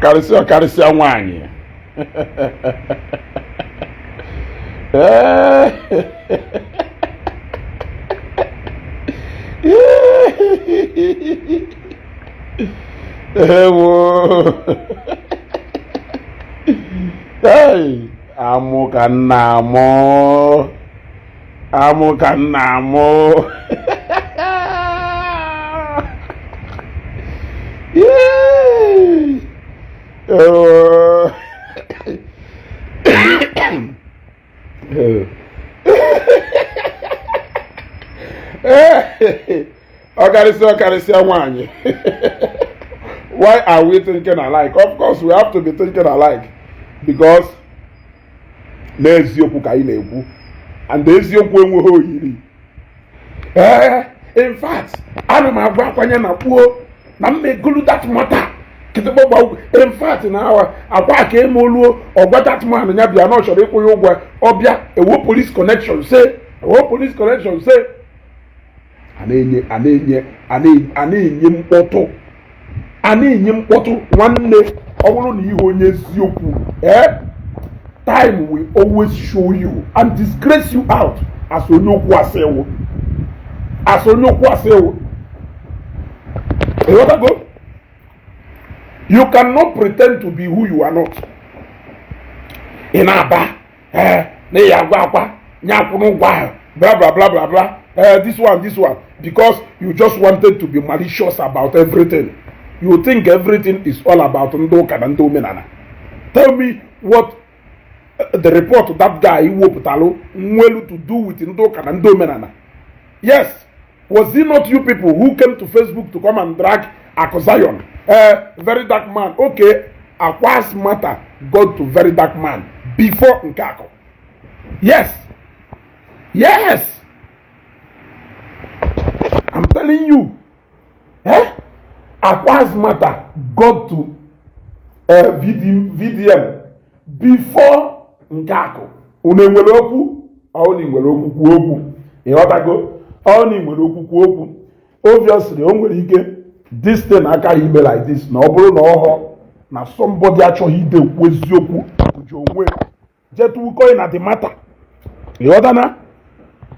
Ọkarịsịa ọkarịsịa nwaanyị. Ewo. Hey, amụ ka m na-amụ. Amụ ka m na-amụ. Ewo. Ọkarịsịa ọkarịsịa nwaanyị. Why are we thinking alike? Of course we have to be thinking alike because n'eziokwu ka anyị na-ekwu and eziokwu enweghị oyiri. Ee, in fact, ana m agwa akwanye na kwuo na m egolu that matter kịtịkpọ gba. In fact, na awa akwa ka emoluo ọgwa that man ya bịa na ọ chọrọ ịkwụ ya ụgwọ ọbịa ewo police connection say ewo police connection say a na-enye a na-enye a na-enye mkpọtụ a na-enye mkpọtụ. Nwanne, ọ bụrụ na ihe onye eziokwu, time will always show you and disgrace you out as onye okwu asị ewu, as onye okwu asị ewu. Ịghọtago? You cannot pretend to be who you are not. Ị na-aba ee na ị agwa akwa nye akwụ n'ụgwọ ahụ, bla bla bla bla bla, this one, this one, because you just wanted to be malicious about everything. You think everything is all about ndị ụka na ndị omenala. Tell me what the report that guy wepụtalụ nwelu to do with ndị ụka na ndị omenala. Yes, was it not you people who came to Facebook to come and drag Aku Zion, Very Dark Man? Okay, Akwa's matter got to Very Dark Man before nke Akụ. Yes, yes, I'm telling you, eh? Akwa's matter got to VDM before nke Akụ. Unu enwere okwu? Ọ na nwere okwu, kwuo okwu. Ịghọtago? Ọ na nwere okwu, kwuo okwu. Obviously, o nwere ike this thing akaghị ime like this na ọ bụrụ na ọhọ na somebody achọghị ide ekwu eziokwu ji onwe jetuwukoi na the matter. Ịghọtana?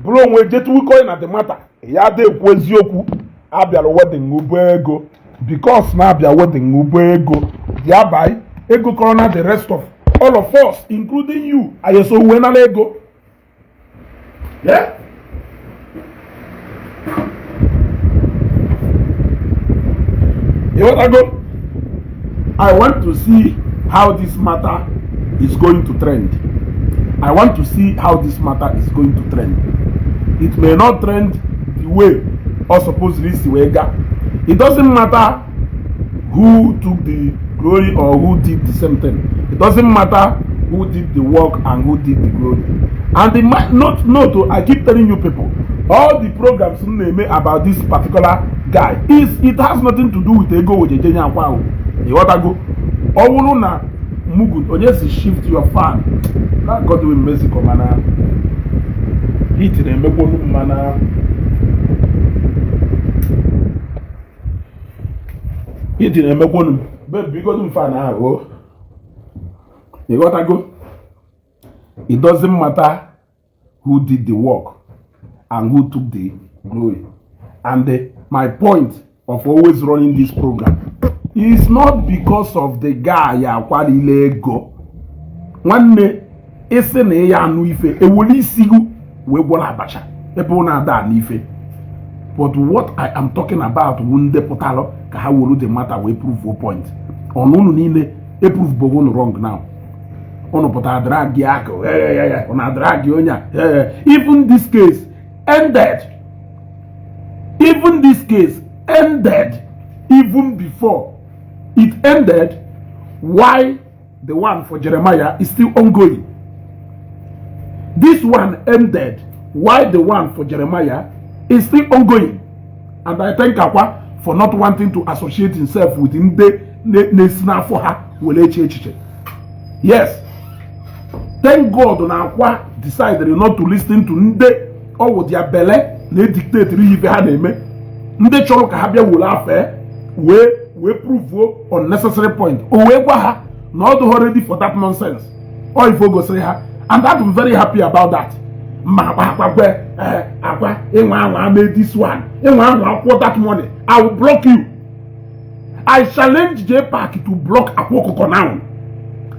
Bụrụ onwe jetuwukoi na the matter ya ada ekwu eziokwu. Abịara wedding ụbọ ego because na-abịa wedding ụbọ ego thereby ego kọrọ na the rest of all of us, including you, ayeso uwe nara ego. Yeah? Ịghọtago? I want to see how this matter is going to trend. I want to see how this matter is going to trend. It may not trend the way or supposedly si wee gaa. It doesn't matter who took the glory or who did the same thing. It doesn't matter who did the work and who did the glory. And the note, note, I keep telling you people, all the programs m na-eme about this particular guy is it has nothing to do with ego ojeje nye akwa ahụ. Ịghọtago? Ọ bụrụ na mugu onye si shift your fan na Godwin Mexico, mana heat na-emekwa olu, mana heat na-emekwa olu. Babe, bigodu m fan ahụ o. Ịghọtago? It doesn't matter who did the work and who took the glory. And my point of always running this program is not because of the guy akwalile ego. Nwanne, isi na ya anụ ife ewuli isi gị wee gwọrọ abacha ebe ọ na-ada anụ ife. But what I am talking about wu ndị pụtalụ ka ha wuru the matter wee prove point. Ọnụ unu niile eprove bogo unu wrong now. Unu pụtara drag akụ, ọ na drag onye a. Even this case ended. Even this case ended even before it ended. Why the one for Jeremiah is still ongoing? This one ended. Why the one for Jeremiah is still ongoing? And I thank Akwa for not wanting to associate himself with ndị na-esi n'afọ ha were eche echiche. Yes. Thank God na Akwa decided not to listen to ndị ọwụ their bele na-edictate ife ha na-eme. Ndị chọrọ ka ha bịa were afe wee Wee prove unnecessary point. O wee gwa ha na ọ dụghọ ready for that nonsense. Ọ ife o gosiri ha, and I'm very happy about that. Ma akwa akwa kwe akwa ịnwa anwa mee this one, ịnwa anwa akwụkwọ that money, I will block you. I challenge JPAC to block Akwa Ọkụkọ now.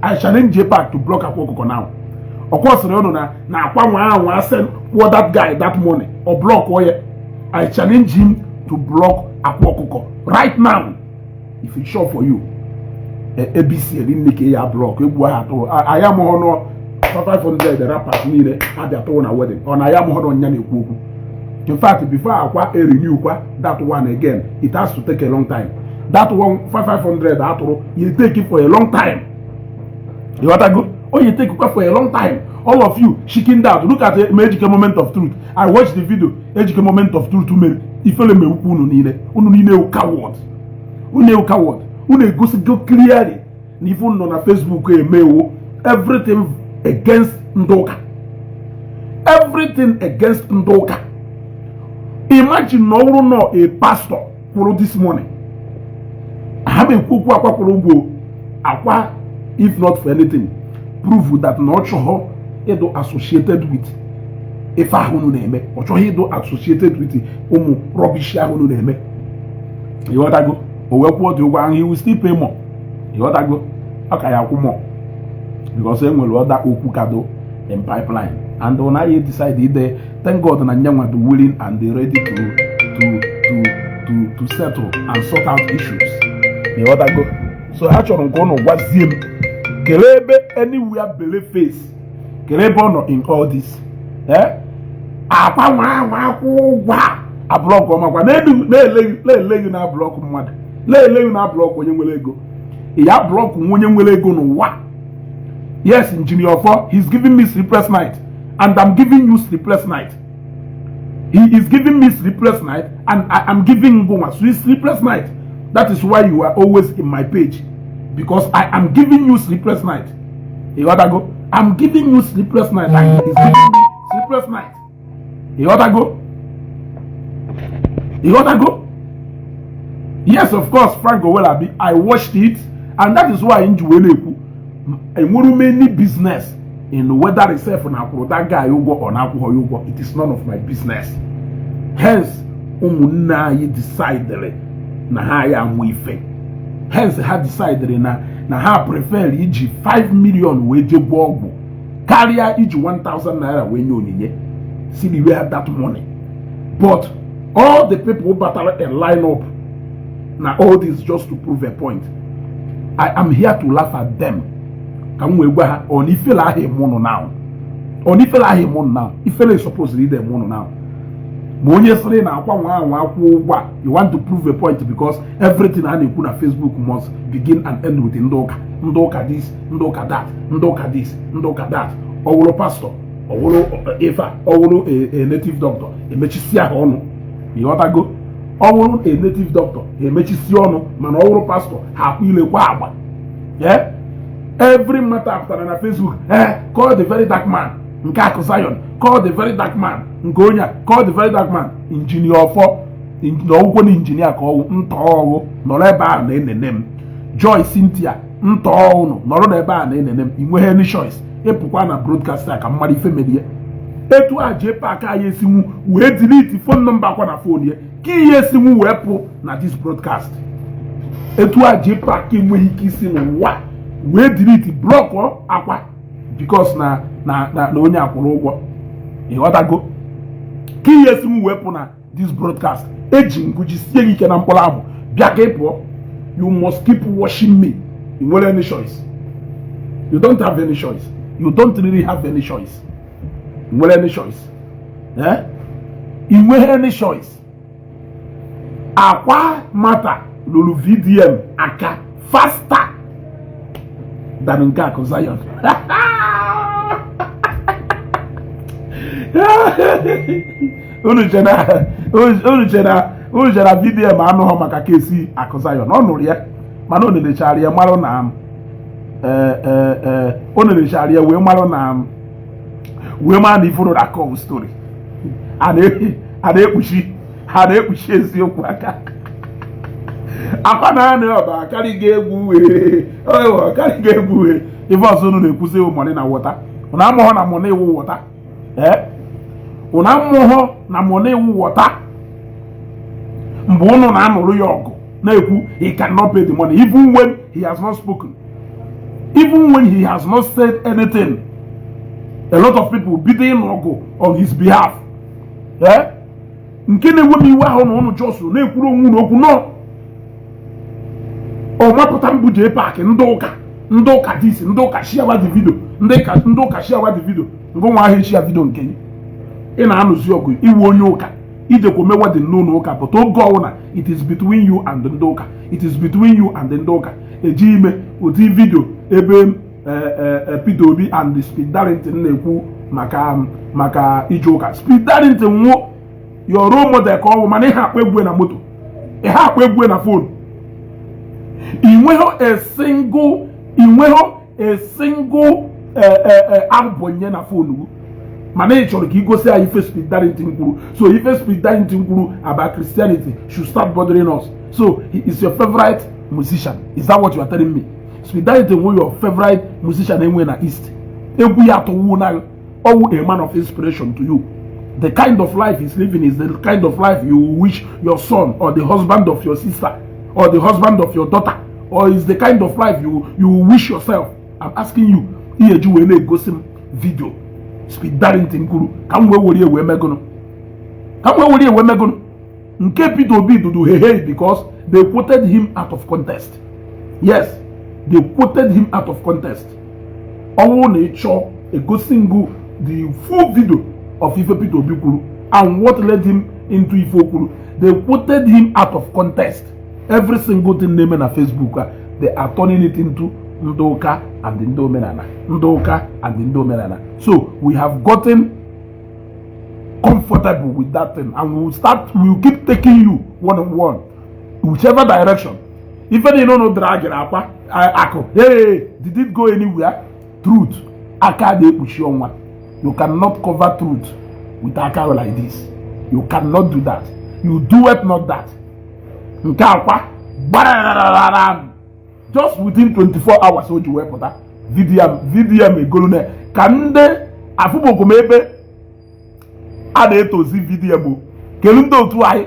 I challenge JPAC to block Akwa Ọkụkọ now. Ọkwa sịrị ụnụ na akwa nwa anwa send kwụọ that guy that money, or block ya. I challenge him to block Akwa Ọkụkọ right now. If it's sure for you, ABC rinne ka ya block egwu ahụ atụ anyị amụghọ nọ 500 rappers niile abịa tụrụ na wedding. Ọ na ya amụghọ nọ nya na-ekwu okwu. In fact, before akwa e renew kwa that one again, it has to take a long time. That one 500 atụrụ you take it for a long time. Ịghọtago? O you take kwa for a long time. All of you chickened out. Look at Ejike Moment of Truth. I watched the video Ejike Moment of Truth mere. Ifele mewukwu unu niile. Unu niile ewu coward, unu ewu coward. Unu egosigo clearly na ife unu nọ na Facebook emewo everything against ndị ụka, everything against ndị ụka. Imagine na ọ bụrụ nọ a pastor kwụrụ this morning, ha ma ekwu okwu. Akwa kwụrụ ụgwọ akwa, if not for anything, prove that na ọ chọghọ ịdụ associated with ife ahụ unu na-eme. Ọ chọghị ịdụ associated with ụmụ rubbish ahụ unu na-eme. Ịghọtago? O wee kwụọ dị ụgwọ ahụ. He will still pay more. Ịghọtago? Ọ ka ya akwụ more because e nwere ọda okwu kado in pipeline and ọ naghị decide ide. Thank God na nyanwa be willing and ready to settle and sort out issues. Ịghọtago? So ha chọrọ nke ụnụ gwazie m kelee ebe anywhere bele face, kelee ebe ọ nọ in all this. Eh, akwa nwa nwa akwụ ụgwọ a block ọmakwa na-eleghị na block mmadụ, na-eleghị na block onye nwere ego ya, block nwa onye nwere ego n'ụwa. Yes, Engineer Ofo, he's giving me sleepless night and I'm giving you sleepless night. He is giving me sleepless night and I am giving Ngoma sleepless night. That is why you are always in my page, because I am giving you sleepless night. Ịghọtago? I'm giving you sleepless night and he is giving me sleepless night. Ịghọtago? Ịghọtago? Yes, of course, Frank Owolabi, I watched it, and that is why m ji wee na-ekwu enwere m any business in whether itself na akwụrụ that guy ụgwọ ọ na-akwụghọ ya ụgwọ. It is none of my business. Hence ụmụnne anyị decided na ha ya amụ ife. Hence ha decided na ha prefer iji 5 million wee je gwọọ ọgwụ karịa iji 1000 naira wee nye onyinye si where that money. But all the people batara a line up na all this just to prove a point. I am here to laugh at them. Ka m wee gwa ha ọ na ifele ahụ eme ụnụ now, ọ na ifele ahụ eme ụnụ now. Ifele is supposed ide eme ụnụ now. Ma onye sịrị na akwa nwa anwa akwụ ụgwọ a, you want to prove a point because everything a na-ekwu na Facebook must begin and end with ndị ụka, ndị ụka this, ndị ụka that, ndị ụka this, ndị ụka that. Ọwụrụ pastor, ọwụrụ ife a, ọwụrụ a native doctor, emechisi ha ọnụ. Ịghọtago? Ọwụrụ a native doctor, emechisi ọnụ, mana ọwụrụ pastor, ha akwụ ilekwa agba. Yeah? Every matter pụtara na Facebook, call the Very Dark Man nke Akụ Zion, call the Very Dark Man nke onye a, call the Very Dark Man. Injinia Ọfọ na ọgwụgwọ na injinia ka ọwụ ntọọwụ nọrọ ebe a na-enene m. Joy Cynthia ntọọnụ nọrọ n'ebe a na-enene m. Ị nweghị any choice ịpụkwa na broadcast a ka mmadụ ife merie etu a jee pack anyị esinwu wee delete phone number akwa na phone ya ka ihe esinwu wee pụ na this broadcast. Etu a jee pack enweghị ike isi n'ụwa wee delete, block akwa because na onye akwụrụ ụgwọ. Ịghọtago? Ka ihe esinwu wee pụ na this broadcast, eji ngụji sie gị ike na mkpụrụ amụ bịa ka ị pụọ. You must keep watching me. You nwere any choice? You don't have any choice. You don't really have any choice. You nwere any choice? Eh, ị nweghị any choice. Akwa mata lụrụ VDM aka faster than nke Akụ Zion. Unu chere na VDM anụghọ maka case Akụ Zion? Ọ nụrụ ya, mana o nenechara ya marụ na o nenechara ya wee marụ na wee mara na ifuru na akọ story a na-ekpuchi, ha na-ekpuchi eziokwu aka. Akwa na-anị ọba akarịghị egwu wee akarịghị egwu wee. Ife ọzọ unu na-ekwuzi ewu money na water. Unu amụghọ na money iwu water. Ee, unu amụghọ na money iwu water. Mgbe unu na-anụrụ ya ọgụ na-ekwu he cannot pay the money, even when he has not spoken, even when he has not said anything, a lot of people bido ịnụ ọgụ on his behalf. Ee, nke na-ewe m iwe ahụ na unu just na-ekwuru onwe unu okwu nọ ọmapụta mbụ jee paakị ndị ụka, ndị ụka this, ndị ụka share the video, ndị ụka share the video. Ngụ nwa ahụ share video nke gị, ị na-anụzi ọgụ iwu onye ụka ijekwa ome wedding n'ụlọ ụka. Pụta oge ọwụna, it is between you and ndị ụka, it is between you and ndị ụka. Eji ime ụdị video ebe Peter Obi and Speed Darlington na-ekwu maka ije ụka. Speed Darlington nwụọ, your role model ka ọ bụ, mana ihe akpa egwu na moto, ihe akpa egwu na phone, ị nweghị a single album nye na phone gị, mana ị chọrọ ka ị gosi anyị ife Speed Darlington kwuru. So ife Speed Darlington kwuru about Christianity should start bothering us. So he is your favorite musician? Is that what you are telling me? Speed Darlington nwe your favorite musician enwe na East, egwu ya atọwu na ọwụ a man of inspiration to you. The kind of life he's living is the kind of life you wish your son or the husband of your sister or the husband of your daughter, or is the kind of life you wish yourself? I'm asking you. Ihe ji wee na-egosi m video Speed Darlington kwuru ka m wee were wee megụnụ, ka m wee were wee megụnụ. Nke Peter Obi dudu hehe because they quoted him out of context. Yes, they quoted him out of context. Ọnwụ na ịchọ egosi ngụ the full video of ife Peter Obi kwuru and what led him into ife o kwuru. They quoted him out of context. Every single thing na-eme na Facebook a, they are turning it into ndị ụka and ndị omenala, ndị ụka and ndị omenala. So we have gotten comfortable with that thing and we will keep taking you one on one, whichever direction. Ife niile unu drag akwa akụ, hey, did it go anywhere? Truth aka na-ekpuchi ọnwa. You cannot cover truth with aka like this. You cannot do that. You do it not that. Nke akwa gbarararara just within 24 hours o ji wee pụta VDM, VDM egolu na ka ndị afụbokwu m ebe a na-etozi VDM o. Kedu ndị otu anyị,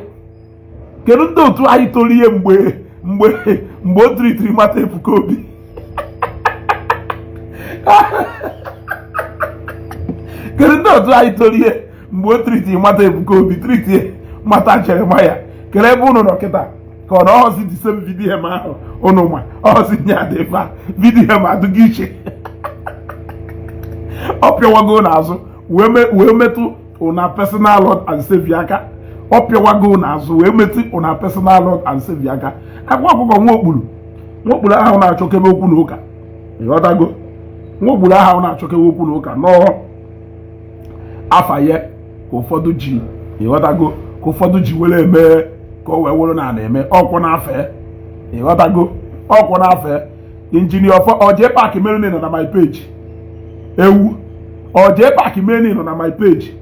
kedu ndị otu anyị toro ihe mgbe o tiritiri mata Ebuka Obi? Kedu ndị otu anyị toro ihe mgbe o tiritiri mata Ebuka Obi, tiritie mata Jeremaya? Kedu ebe unu nọ kịta? Ka ọ na ọhọzi the same VDM ahụ unu ma ọhọzi nye adịba VDM adịghị iche? Ọ pịawago n'azụ wee metụ una personal Lord and Savior aka. Ọ pịawago n'azụ wee metụ una personal Lord and Savior aka. Akwa ọkụkọ nwa okpuru, nwa okpuru ahụ na-achọkebe okwu na ụka, ịghọtago? Nwa okpuru ahụ na-achọkebe okwu na ụka nọọ afa ya ka ụfọdụ ji, ịghọtago, ka ụfọdụ ji were eme ka o wee wụrụ na na-eme ọkwụ n'afọ, ịghọtago? Ọkwụ n'afọ injinia ọfọ oje paaki mere nọ na my page. Ewu oje paaki mere nọ na my page.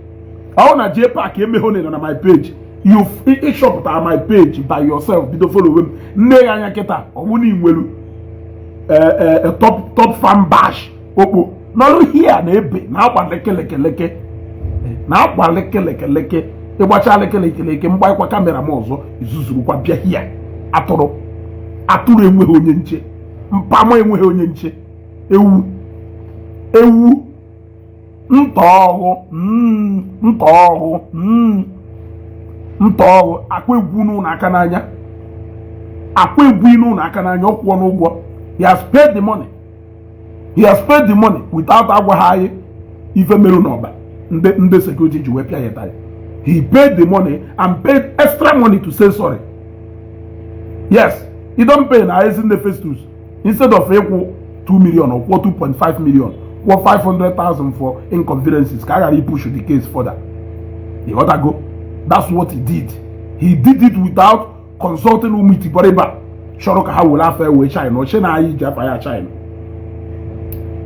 Ọ na jee paaki emeghe nọ na my page. You ịchọpụtara my page by yourself, bido follow m nne ya anya kịta. Ọ bụ na ị nwere top top fan bash okpo nọrụ hia na ebe na-agba lekeleke, na-agba lekeleke, ịgbacha lekeleke, mgbanyekwa camera m ọzọ, izuzurukwa bịa hia. Atụrụ, atụrụ enweghị onye nche, mpama enweghị onye nche. Ewu, ewu ntọọgụ, ntọọgụ, ntọọgụ akwa egwu n'ụlọ aka n'anya, akwa egwu n'ụlọ aka n'anya. Ọ kwụọ n'ụgwọ. He has paid the money, he has paid the money without agwaghị anyị ife merụ n'ọba ndị security ji wee pịa ya ịtarị. He paid the money and paid extra money to say sorry. Yes, he don pay na Ezinne Festus. Instead of ịkwụ 2 million or kwụọ 2.5 million, kwụọ 500,000 for inconveniences ka a ghara push the case further, ịghọtago? That's what he did. He did it without consulting ụmụ itibọrịba chọrọ ka ha were afọ wee china oche na anyị ji afa ya china,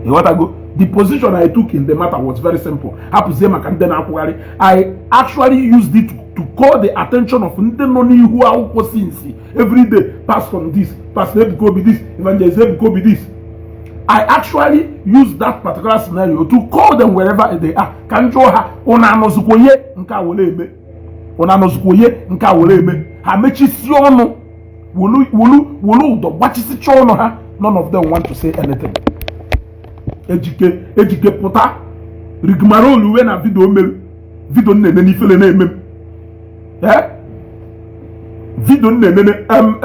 ịghọtago? The position I took in the matter was very simple. Hapụzie maka ndị na-akwụgharị. I actually used it to to call the attention of ndị nọ n'ihu akwụkwọ since every day, "Pastor this, Pastor Ebuka Obi this, Evangelist Ebuka Obi this." I actually use that particular scenario to call them wherever they are, ka m jụọ ha, ụnụ anọzikwa onye nke a were eme? Ụnụ anọzikwa onye nke a were eme? Ha mechisie ọnụ, wolu wolu wolu ụdọ gbachisicha ọnụ ha. None of them want to say anything. Ejike, Ejike pụta rigmarole uwe na video mere video na-ene n'ifele na-eme m video na-enene m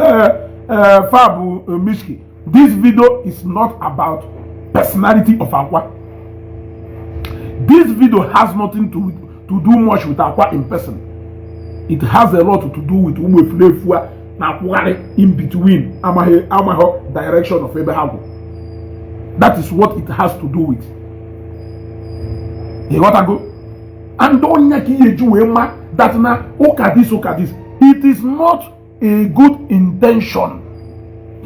Fab Mishki. This video is not about personality of Akwa. This video has nothing to do much with Akwa in person. It has a lot to do with ụmụ efulefu a na-akwụgharị in between, amaghị amaghị direction of ebe ha gwụ. That is what it has to do with. Ịghọtago? And onye ka ihe eji wee ma that na ụka this, ụka this, it is not a good intention.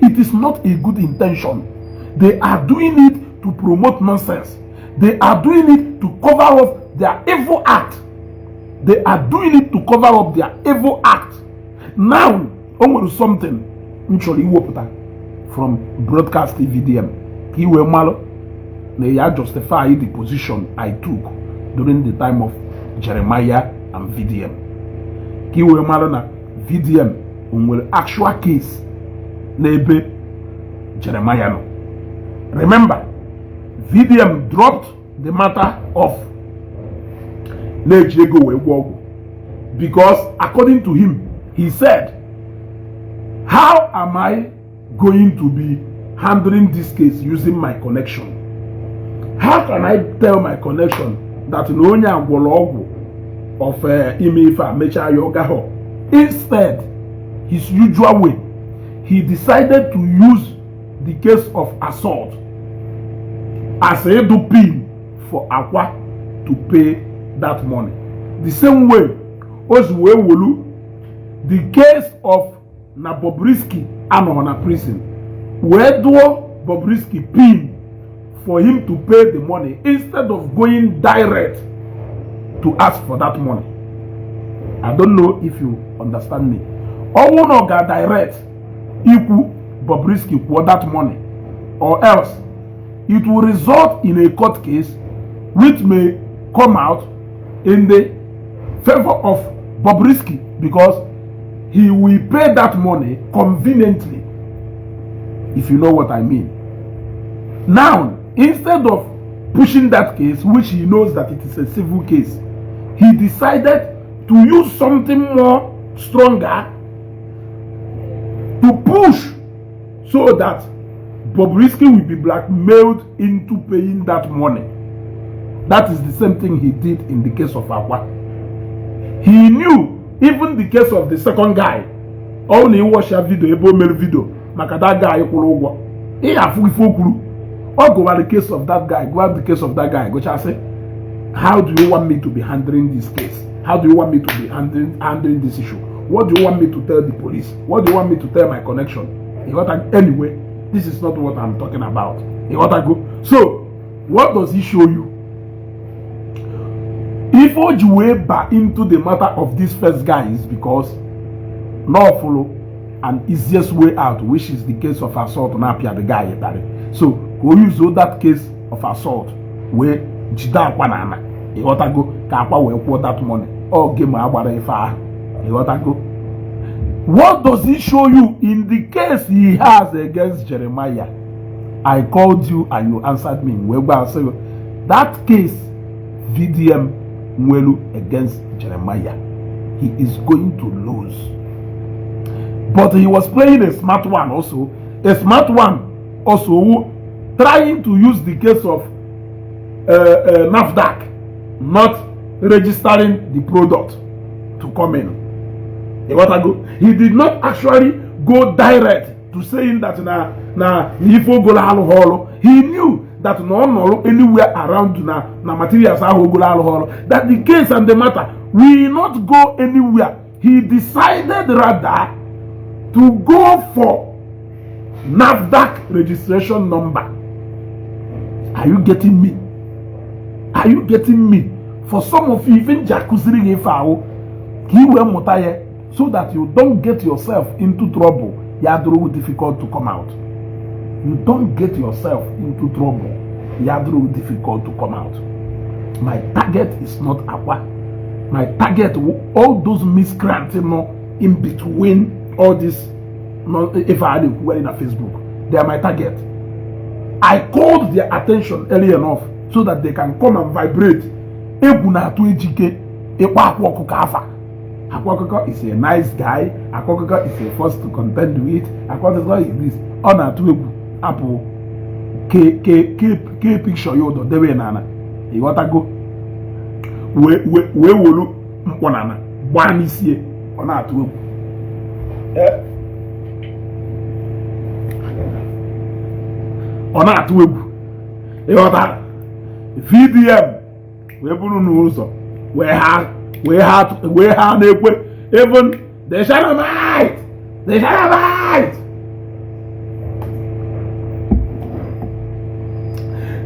It is not a good intention. They are doing it to promote nonsense. They are doing it to cover up their evil act. They are doing it to cover up their evil act. Now, o nwere something m chọrọ iwepụta from broadcast VDM ka i wee malụ na ya justify the position I took during the time of Jeremiah and VDM, ka i wee malụ na VDM o nwere actual case n'ebe Jeremiah nọ. Remember, VDM dropped the matter of na-eji ego wee gwọ ọgwụ because, according to him, he said, "How am I going to be handling this case using my connection? How can I tell my connection that na onye a gwọrọ ọgwụ of ime ife a mechaa ya ọ gaghọ?" Instead, his usual way, he decided to use the case of assault as a pin for Akwa to pay that money. The same way o si wee wolu the case of na Bobrisky anọghọ na prison wee dụọ Bobrisky pin for him to pay the money instead of going direct to ask for that money. I don't know if you understand me. Ọnwụ na ọ ga direct ikwu Bobrisky kwụọ that money, or else it will result in a court case which may come out in the favor of Bobrisky because he will pay that money conveniently, if you know what I mean. Now, instead of pushing that case, which he knows that it is a civil case, he decided to use something more stronger to push so that Bobrisky will be blackmailed into paying that money. That is the same thing he did in the case of Akwa. He knew even the case of the second guy. Ọ na ịwọcha video ebe o mere video maka that guy kwụrụ ụgwọ, ị afụ ife o kwuru. Ọ gụwara the case of that guy, gụwa the case of that guy, gụchasị, "How do you want me to be handling this case? How do you want me to be handling this issue? What do you want me to tell the police? What do you want me to tell my connection?" You got? Anyway, this is not what I'm talking about. You got go. So what does he show you? If o ji wee ba into the matter of this first guy is because no follow an easiest way out, which is the case of assault na-apịa the guy ịtarị. So ka o use that case of assault wee jide Akwa na ana, ịghọtago, ka Akwa wee kwụọ that money. Ọ game agbara ife ahụ, ịghọtago? What does he show you in the case he has against Jeremiah? I called you and you answered me wee gwa sị that case VDM nwelu against Jeremiah, he is going to lose. But he was playing a smart one also, a smart one also, who trying to use the case of NAFDAC not registering the product to come in. You got to go. He did not actually go direct to saying that na ife ogolo alụghị ọrụ. He knew that na ọ nọrọ anywhere around na materials ahụ ogolo alụghị ọrụ, that the case and the matter will not go anywhere. He decided rather to go for NAFDAC registration number. Are you getting me? Are you getting me? For some of you, even ji akụziri gị ife ahụ ka Ka ị wee mụta ya so that you don't get yourself into trouble ya dụrụ difficult to come out. You don't get yourself into trouble ya dụrụ difficult to come out. My target is not Akwa. My target, all those miscreants nọ in between all this ife a na-ekwugharị na Facebook, they are my target. I called their attention early enough so that they can come and vibrate. Egwu na-atụ Ejike ịkpọ Akwa Ọkụkọ afa. Akwa Ọkụkọ is a nice guy. Akwa Ọkụkọ is a force to contend with. Akwa Ọkụkọ is this. Ọ na-atụ egwu apụ ke picture ya ụdọ debe n'ala, ịghọtago, wee wolu mkpọ n'ala gbaa n'isi, ọ na-atụ egwu. Ọ na-atụ egwu, ịghọtara. VDM wee buru n'ụzọ wee ha na-ekwe even the Shunammite, the Shunammite,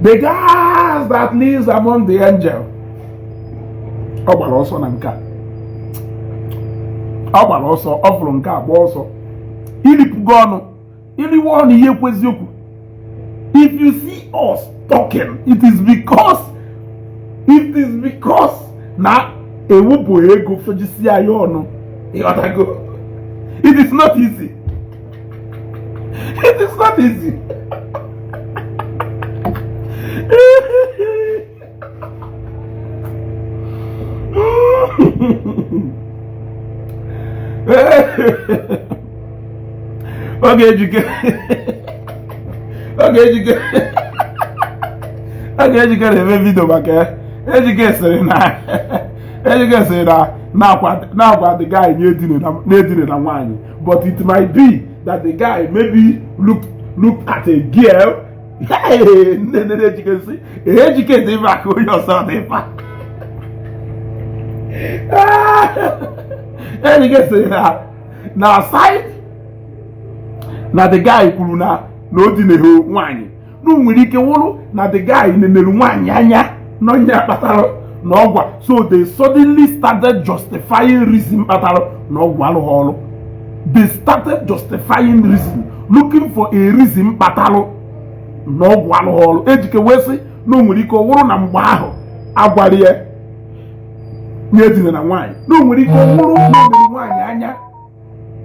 the guys that lives among the angel. Ọ gbara ọsọ na nke a, ọ gbara ọsọ, ọ fụrụ nke a gba ọsọ. Ilipụgo ọnụ, iliwe ọnụ ihe ekwu eziokwu. If you see us talking, it is because na ewepụ ego fejisi anyị ọnụ, ịghọtago. It is not easy, it is not easy. Oge Ejike, oge Ejike, oge Ejike na-eme video maka ya. Ejike sịrị na Ejike sịrị na na-agwa the guy na-edine na nwaanyị, but it might be that the guy maybe looked at a girl. Hey, nne nne Ejike sị Ejike dị mma ka onye ọzọ dị mma. Ejike sịrị na side na the guy kwuru na o dineghị nwaanyị, na o nwere ike wụrụ na the guy nenere nwaanyị anya n'onye kpatara na ọgwa. So they suddenly started justifying reason kpatara na ọgwụ alụghị ọrụ. They started justifying reason, looking for a reason kpatara na ọgwụ alụghị ọrụ. Ejike wee sị na o nwere ike ọ wụrụ na mgbe ahụ agwara ya na edina na nwaanyị, na o nwere ike ọ wụrụ na o nere nwaanyị anya,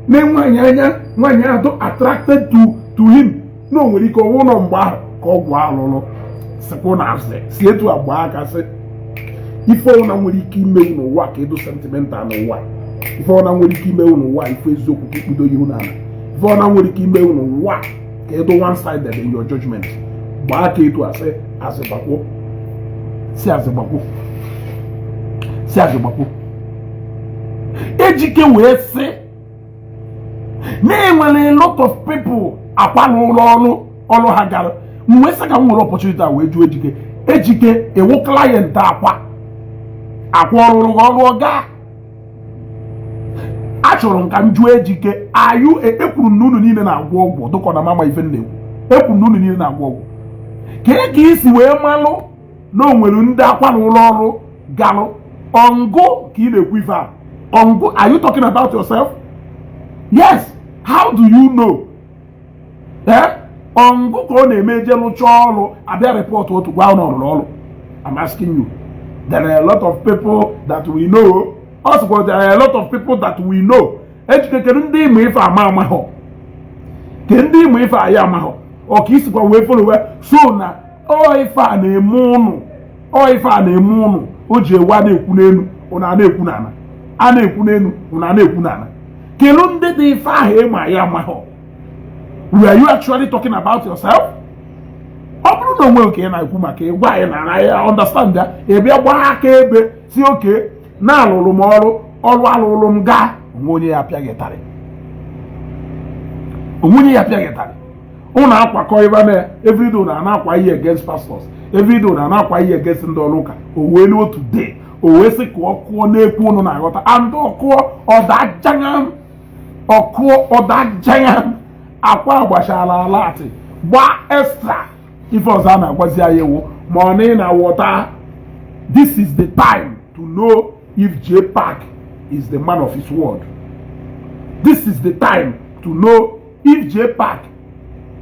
na nwaanyị anya, nwaanyị ahụ dị attracted to him, na o nwere ike ọ wụrụ na mgbe ahụ ka ọgwụ alụlụ sikwu na asị si etu agba aka sị ife ọna nwere ike imewu n'ụwa ka ịdụ sentimental n'ụwa, ife ọna nwere ike imewu n'ụwa ife eziokwu ka ikpudo ihu n'ala, ife ọna nwere ike imewu n'ụwa ka ịdụ one sided in your judgment. Gbaa aka etu asị azịgbakwo si azịgbakwo si azịgbakwo. Ejike wee sị na enwere a lot of people akwa n'ụlọ ọrụ ọrụ ha gara. M wee sị ka m nwere opportunity a wee jụọ Ejike, Ejike ewu client akwa akwa ọrụrụ gị ọrụ ọga? Achọrọ m ka m jụọ Ejike ayụ. Ekwuru m na unu niile na-agwọ ọgwụ dụkọ na mama ife na-ekwu. Ekwuru m na unu niile na-agwọ ọgwụ. Kee ka isi wee malụ na o nwere ndị akwa n'ụlọ ọrụ galụ ọngụ ka ị na-ekwu ife a ọngụ? Are you talking about yourself? Yes. How do you know? Ọngụ ka ọ na-eme eje lụchaa ọrụ abịa report otu gwa ụnụ ọrụrụ ọrụ. I'm asking you. There are a lot of people that we know. Also, there are a lot of people that we know. Ejike, kedu ndị ịmụ ife ama amahọ? Ke ndị ịmụ ife anyị amahọ? Ọ ka isikwa wee follow wee so na ọ ife a na-eme ụnụ, ọ ife a na-eme ụnụ o ji ewu a na-ekwu n'elu ụnụ a na-ekwu n'ala, a na-ekwu n'elu ụnụ a na-ekwu n'ala. Kedu ndị dị ife ahụ ịma ya amahọ? Were you actually talking about yourself? Ọ bụrụ na onwe nke ị na-ekwu maka ịgwa anyị na ya understand ya, ị bịa gbaa aka ebe si oke na alụrụ m ọrụ ọrụ alụrụ m gaa, onwe onye ya apịaghị ịtarị, onwe onye ya apịaghị ịtarị. Ụnụ akwakọ ebe na everyday na na-akwa ihe against pastors, everyday na na-akwa ihe against ndị ọrụ ụka. O wee luo today, o wee sị ka ọ kụọ n'ekwu ụnụ na-aghọta and ọkụọ ọda janyam, ọkụọ ọda janyam. Akwa gbachara ala atị gbaa extra. Ife ọzọ a na-agwazi anyị ewu ma ọ na ị na-aghọta, this is the time to know if JPAC is the man of his word. This is the time to know if JPAC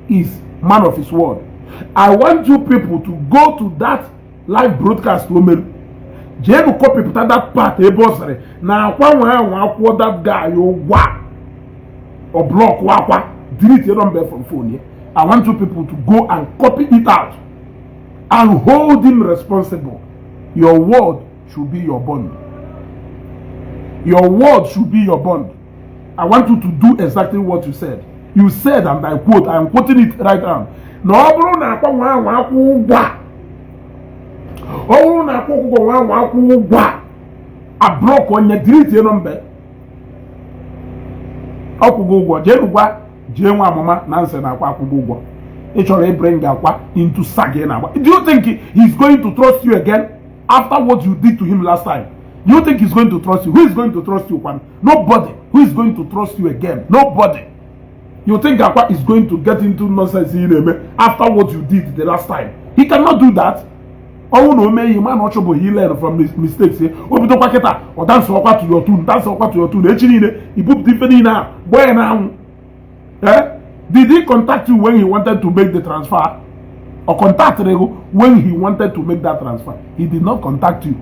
is man of his word. I want you people to go to that live broadcast o mere, jeenu copypụta that part ebe ọ sịrị na Akwa nwa nwa akwụkwọ that guy ụgwọ a, ọ block Akwa, delete your number from phone ya. I want you people to go and copy it out and hold him responsible. Your word should be your bond. Your word should be your bond. I want you to do exactly what you said. You said, and I quote, I am quoting it right now, na ọ bụrụ na Akwa nwa nwa akwụ ụgwọ a, ọ bụrụ na Akwa Ọkụkọ nwa nwa akwụ ụgwọ a, a block onye, delete number. Ọkwụgo ụgwọ, jee gwa jee nwa amụma na nsị na Akwa akwụgo ụgwọ. Ị chọrọ ịbring Akwa into saga ị na-agba. Do you think he's going to trust you again after what you did to him last time? Do you think he's going to trust you? Who is going to trust you, kwan? Nobody. Who is going to trust you again? Nobody. You think Akwa is going to get into nonsense ị na-eme after what you did the last time? He cannot do that. Ọnwụ na o mee ihe ma na ọ chọbụ, he learn from his mistakes. O bidokwa kịta, ọ dance ọkwa to your tune, dance ọkwa to your tune. Echi niile ibupụta ife niile a gbaa ya n'anwụ. Eh, did he contact you when he wanted to make the transfer, or contact you when he wanted to make that transfer? He did not contact you.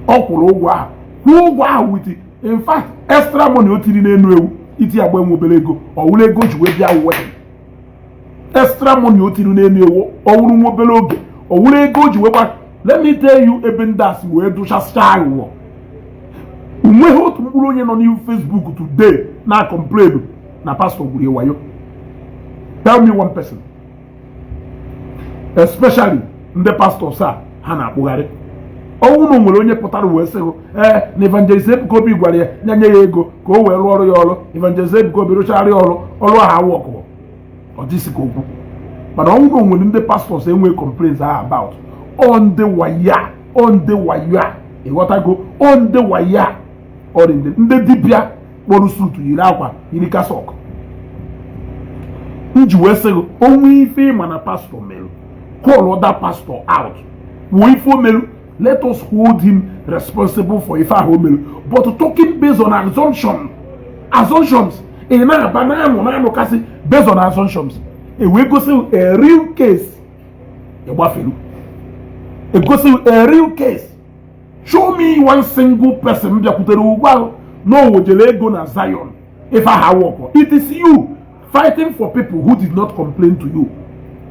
Ọ kwụrụ ụgwọ ahụ, kwụọ ụgwọ ahụ with, in fact, extra money o tiri n'elu ewu iti agba enwe obere ego. Ọ wụrụ ego ji wee bịa wedding. Extra money o tiri n'elu ewu, ọ wụrụ nwa obere oge, ọ wụrụ ego o ji wee gba. Let me tell you, ebe ndị a si wee dụchasịcha aghụghọ, onweghị otu mkpụrụ onye nọ n'ihu Facebook today na complain na pastor gwuru wayo. Tell me one person, especially ndị pastors a ha na-akpụgharị. Ọnwụ na o nwere onye pụtara wee sị ee na Evangelist Ebuka Obi gwara ya nye nye ya ego ka o wee rụọ ọrụ ya ọrụ. Evangelist Ebuka Obi rụchara ya ọrụ, ọrụ ahụ awụ ọkụkọ, ọ dịsị ka okwu. Mana ọnwụ na o nwere ndị pastors enwe complaints ahụ about ọ ndị waya, ọ ndị wayo a, ịghọtago? Ọ ndị wayo a, ọ dị ndị dibịa kpọrọ suit, yiri akwa, yiri cassock. M ji wee sị gị, onwe ife ịma na pastor mere, call that pastor out, kwuo ife o merụ. Let us hold him responsible for ife ahụ o merụ. But talking based on assumptions, ị na-aba na-anụ na-anụ kasị based on assumptions, e wee gosi a real case, ịgbafelu egosi a real case. Show me one single person bịakwutere ugbu ahụ na o wejere ego na Zion, ife ahụ awọkọ. It is you fighting for people who did not complain to you.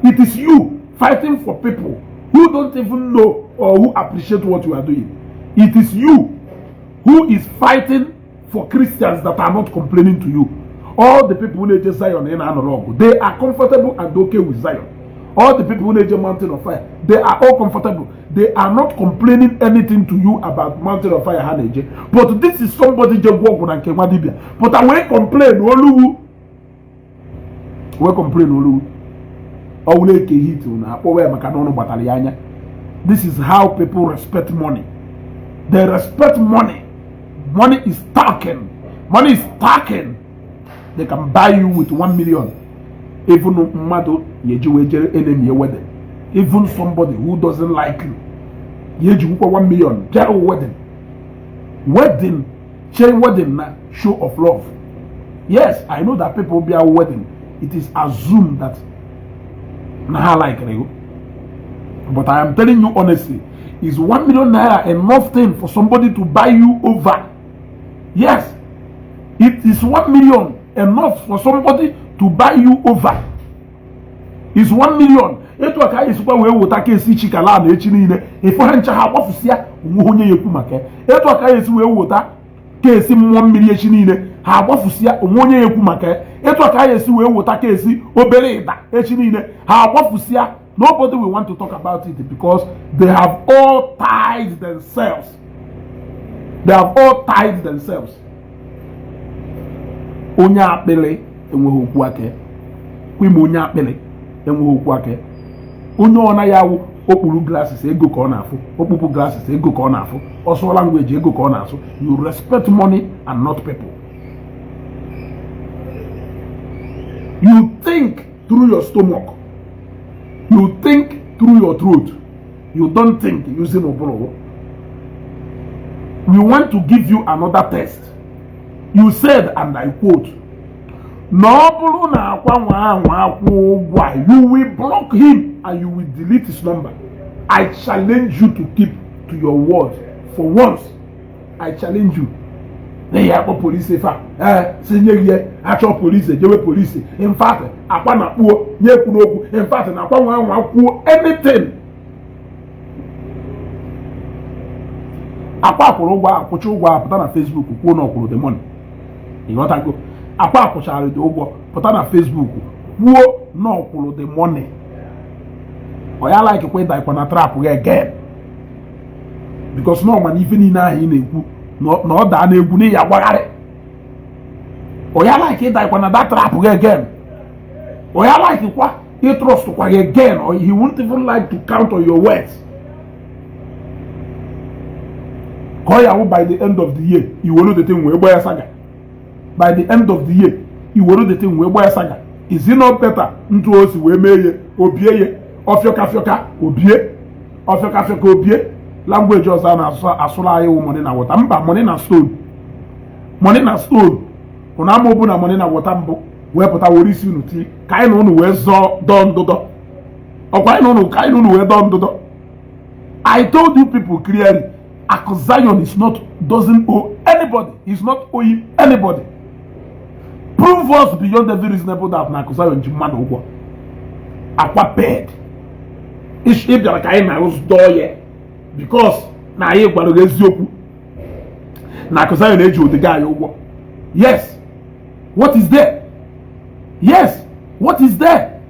It is you fighting for people who don't even know or who appreciate what you are doing. It is you who is fighting for Christians that are not complaining to you. All the people who na-eje Zion ị na-anọrọ ọgụ, they are comfortable and okay with Zion. All the people who na-eje Mountain of Fire, they are all comfortable. They are not complaining anything to you about Mountain of Fire ha na-eje. But this is somebody je gwọ ọgwụ na nke nwa dibịa pụta wee complain oluwu, wee complain oluwu. Ọwụla eke hit na akpọwa ya maka na ọnụ gbatara ya anya. This is how people respect money. They respect money. Money is talking. Money is talking. They can buy you with 1 million. Even mmadụ ya eji wee jere enemy wedding, even somebody who doesn't like you ya ejikwukwa 1 million bịara wedding, wedding share wedding na show of love. Yes, I know that people bịa wedding, it is assumed that na ha like you. But I am telling you honestly, is ₦1 million enough thing for somebody to buy you over? Yes, it is 1 million enough for somebody to buy you over? Is 1 million etu a ka anyị esikwa wee weta case Chikala na echi niile ịfụ ha ncha ha agbafusịa, onwe onye ya ekwu maka ya? Etu a ka anyị esi wee weta case mmụọ mmiri, echi niile ha agbafusịa, onwe onye ya ekwu maka ya? Etu a ka anyị esi wee weta case obere ịda, echi niile ha agbafusịa, nobody will want to talk about it because they have all tied themselves. They have all tied themselves. Onye akpịrị enweghị okwu aka kwime, onye akpịrị enweghị okwu aka. Onye ọ naghị awụ okpuru glasses, ego ka ọ na-afụ. Okpukpu glasses, ego ka ọ na-afụ. Ọsọ language, ego ka ọ na-asụ. You respect money and not people. You think through your stomach. You think through your throat. You don't think using ụbụrụ. We want to give you another test. You said, and I quote, na ọ bụrụ na Akwa nwa ahụ akwụ ụgwọ a, you will block him and you will delete his number. I challenge you to keep to your word for once. I challenge you. Na ya akpọ polisi fa ee si nye gị ya, achọ polisi ejewe polisi. In fact, Akwa na kpuo nye ekwu n'okwu. In fact, na Akwa nwa nwa kwuo anything, Akwa kwụrụ ụgwọ, akwụcha ụgwọ, apụta na Facebook kwuo na ọ kwụrụ the money. Ịghọtago? Akwa akwụchara dị ụgwọ, pụta na Facebook kwuo na ọ kwụrụ the money. Ọ ya like kwa ịdaikwa na trap gị again, because na ọ ma na ife niile ahụ ị na-ekwu na ọ daa n'egwu n'ihi agbagharị. Ọ ya like ịdaikwa na that trap gị again. Ọ ya like kwa ịtrust kwa gị again, or he won't even like to count on your words. Ka ọ ya wụ by the end of the year, iwere the thing wee gba ya saga. By the end of the year, iwere the thing wee gba ya saga. Is it not better ntu o si wee mee ye obie ye ọfịọka fịọka obie ọfịọka fịọka obie? Language ọzọ a na-asụ asụrụ anyị wụ money na water. Mba, money na stone, money na stone. Ụnụ ama obu na money na water mbụ wee pụta were isi unu tii ka anyị na unu wee zọọ dọọ ndụdọ. Ọkwa anyị na unu ka anyị na unu wee dọọ ndụdọ. I told you people clearly, Akụ Zion is not doesn't owe anybody. He's not owing anybody. Prove us beyond every reasonable doubt na Akụ Zion ji mmadụ ụgwọ. Akwa paid. Ị bịara ka anyị na-arụzụ dọọ ya because na anyị gwara gị eziokwu na Akụ Zion eji odega anyị ụgwọ. Yes, what is there? Yes, what is there?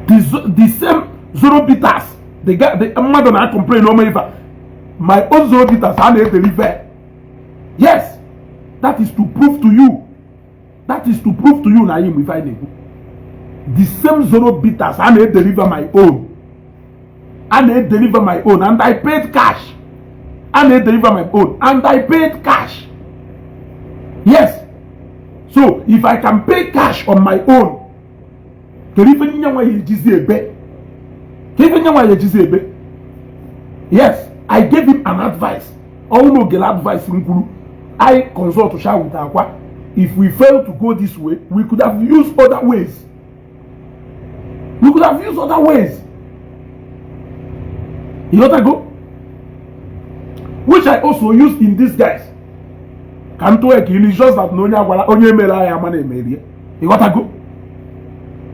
The same Zoro Bitters, the guy, the mmadụ na complain ome ife, my own Zoro Bitters a na-edeliver. Yes, that is to prove to you, that is to prove to you na anyị mụ ife anyị na-ekwu. The same Zoro Bitters a na-edeliver my own, a na-edeliver my own, and I paid cash. A na-edeliver my own and I paid cash. Yes, so if I can pay cash on my own, kedu ife nye nwa ya ejizi ebe? Kedu ife nye nwa ya ejizi ebe? Yes, I gave him an advice. Ọnwụ na ogele advice m kwuru, I consult sha with Akwa. If we fail to go this way, we could have used other ways. We could have used other ways. You know that go, which I also used in this guys. Ka m tụọ ka ilu, just that na onye agwara onye mere anyị ama na-emerie. Ịghọtago?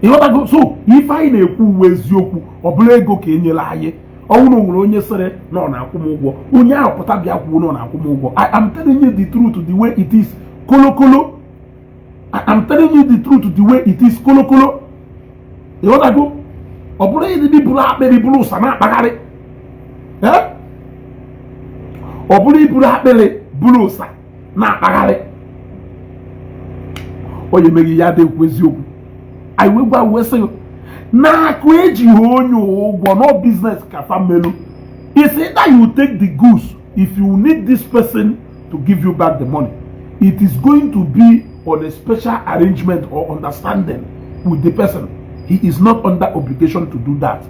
Ịghọtago? So ife anyị na-ekwu uwe eziokwu, ọ bụla ego ka enyere anyị. Ọnwụ na nwere onye sịrị na ọ na-akwụ m ụgwọ, onye ahụ pụta bịa kwuo na ọ na-akwụ m ụgwọ. I am telling you the truth the way it is, kolokolo. I am telling you the truth the way it is, kolokolo. Ịghọtago? Ọ bụrụ ịdị bụrụ akpịrị bụrụ ụsa na-akpagharị, ọ bụrụ iburu akpịrị bụrụ ụsa na-akpagharị, onye meghị ya adịghị eziokwu. Anyị wee gwa wee sị na Akụ ejighị onye ụgwọ, no business ka fa melu. It's either you take the goods. If you need this person to give you back the money, it is going to be on a special arrangement or understanding with the person. He is not under obligation to do that.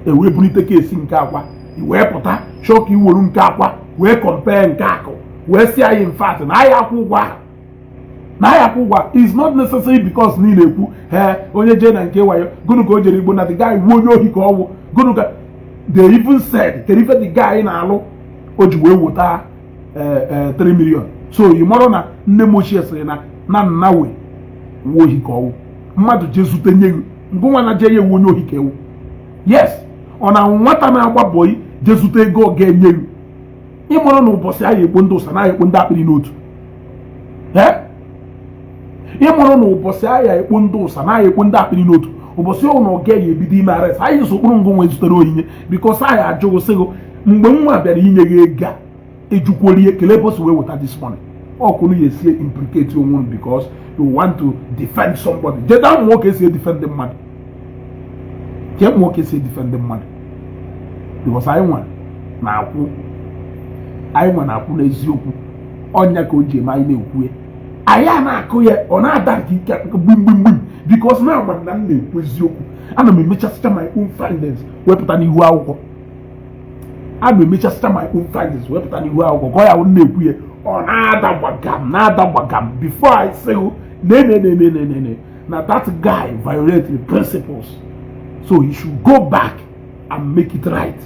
E wee bulite case nke Akwa, i wee pụta chọọ ka iwere nke Akwa wee compare nke Akụ, wee si anyị in fact na anyị akwụ ụgwọ ahụ, na anyị akwụ ụgwọ is not necessary, because niile ekwu ee onye jee na nke wayo gụnụ ka o jere igbo na the guy wuo onye ohi ka ọwụ gụnụ ka they even said kedu ife the guy na-alụ o ji wee weta 3 million. So ị mara na nne m ochie sịrị na na nna wee wuo ohi ka ọwụ mmadụ jee zute nye gị ngụnwa na jee ya ewu onye ohi ka ewu. Yes, ọ na nwata na-agba bọyị jee zute ego ọ ga-enye gị. Ịmụrụ na ụbọchị ahụ ekpo ndị ụsa na ekpo ndị akpịrị n'otu, ịmụrụ na ụbọchị ahịa ekpo ndị ụsa na ekpo ndị akpịrị n'otu, ụbọchị ọhụrụ na ọ gaghị ebido ime arrest anyị so kpụrụ ngụ nwe zutere onyinye, because anyị ajụghị sịgụ mgbe nwa bịara inye gị ego a ejukwuolie kelee ebe wee weta this money. Ọkụnụ ya esi implicate onwe unu because you want to defend somebody. Jeda mmụọ ka esi edefend mmadụ, ke mmụọ ka esi edefend mmadụ, because anyị nwa na-akwụ, anyị nwa na-akwụ n'eziokwu. Ọnya ka o ji eme anyị na-ekwu ya, anyị a na-akụ ya, ọ na-ada nke ike gbim gbim gbim, because na agba na m na-ekwu eziokwu. Ana m emechasịcha my own findings wepụta n'ihu akwụkwọ. A ma emechasịcha my own findings wepụta n'ihu akwụkwọ ka ọ ya wụ na-ekwu ya, ọ na-ada gbagam, na-ada gbagam. Before I say ne ne ne ne ne ne ne na that guy violate the principles, so he should go back and make it right.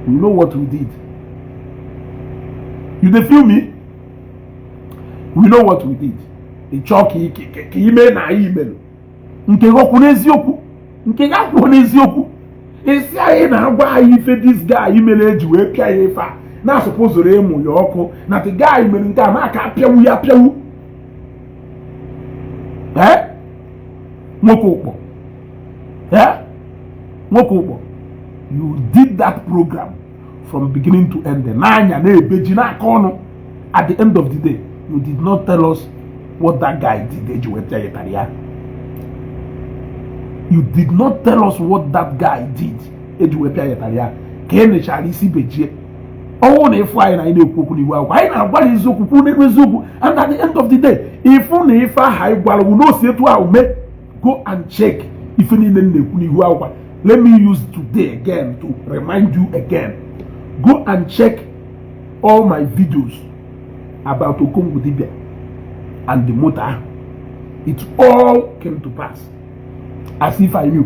We know what we did. You dey feel me? We know what we did. Ị chọọ ka ime na anyị melụ nke gị ọkwụ n'eziokwu, nke gị akwụọ n'eziokwu. Isi anyị na-agwa anyị ife this guy mere eji wee pịa ya ife a na-asụpụzụrụ ịmụ ya ọkụ na the guy mere nke a na-aka apịawu ya apịawu. Ee, nwoke ụkpọ, ee, nwoke ụkpọ, you did that program from beginning to end n'anya na-ebeji n'aka ọnụ. At the end of the day, you did not tell us what that guy did eji wee pịa ya ịtarị ya. You did not tell us what that guy did eji wee pịa ya ịtarị ya. Ka e nechara isi bejie ọnwụ na ịfụ anyị na anyị na-ekwu okwu n'iwu akwụkwọ, anyị na-agwa ya eziokwu, kwuru n'elu eziokwu. And at the end of the day, ịfụ na ife ahụ anyị gwara wụ na o si etu ahụ mee. Go and check ife niile m na-ekwu n'ihu akwụkwọ. Let me use today again to remind you again. Go and check all my videos about Okongwu Dibia and the motor ahụ. It all came to pass as if I knew.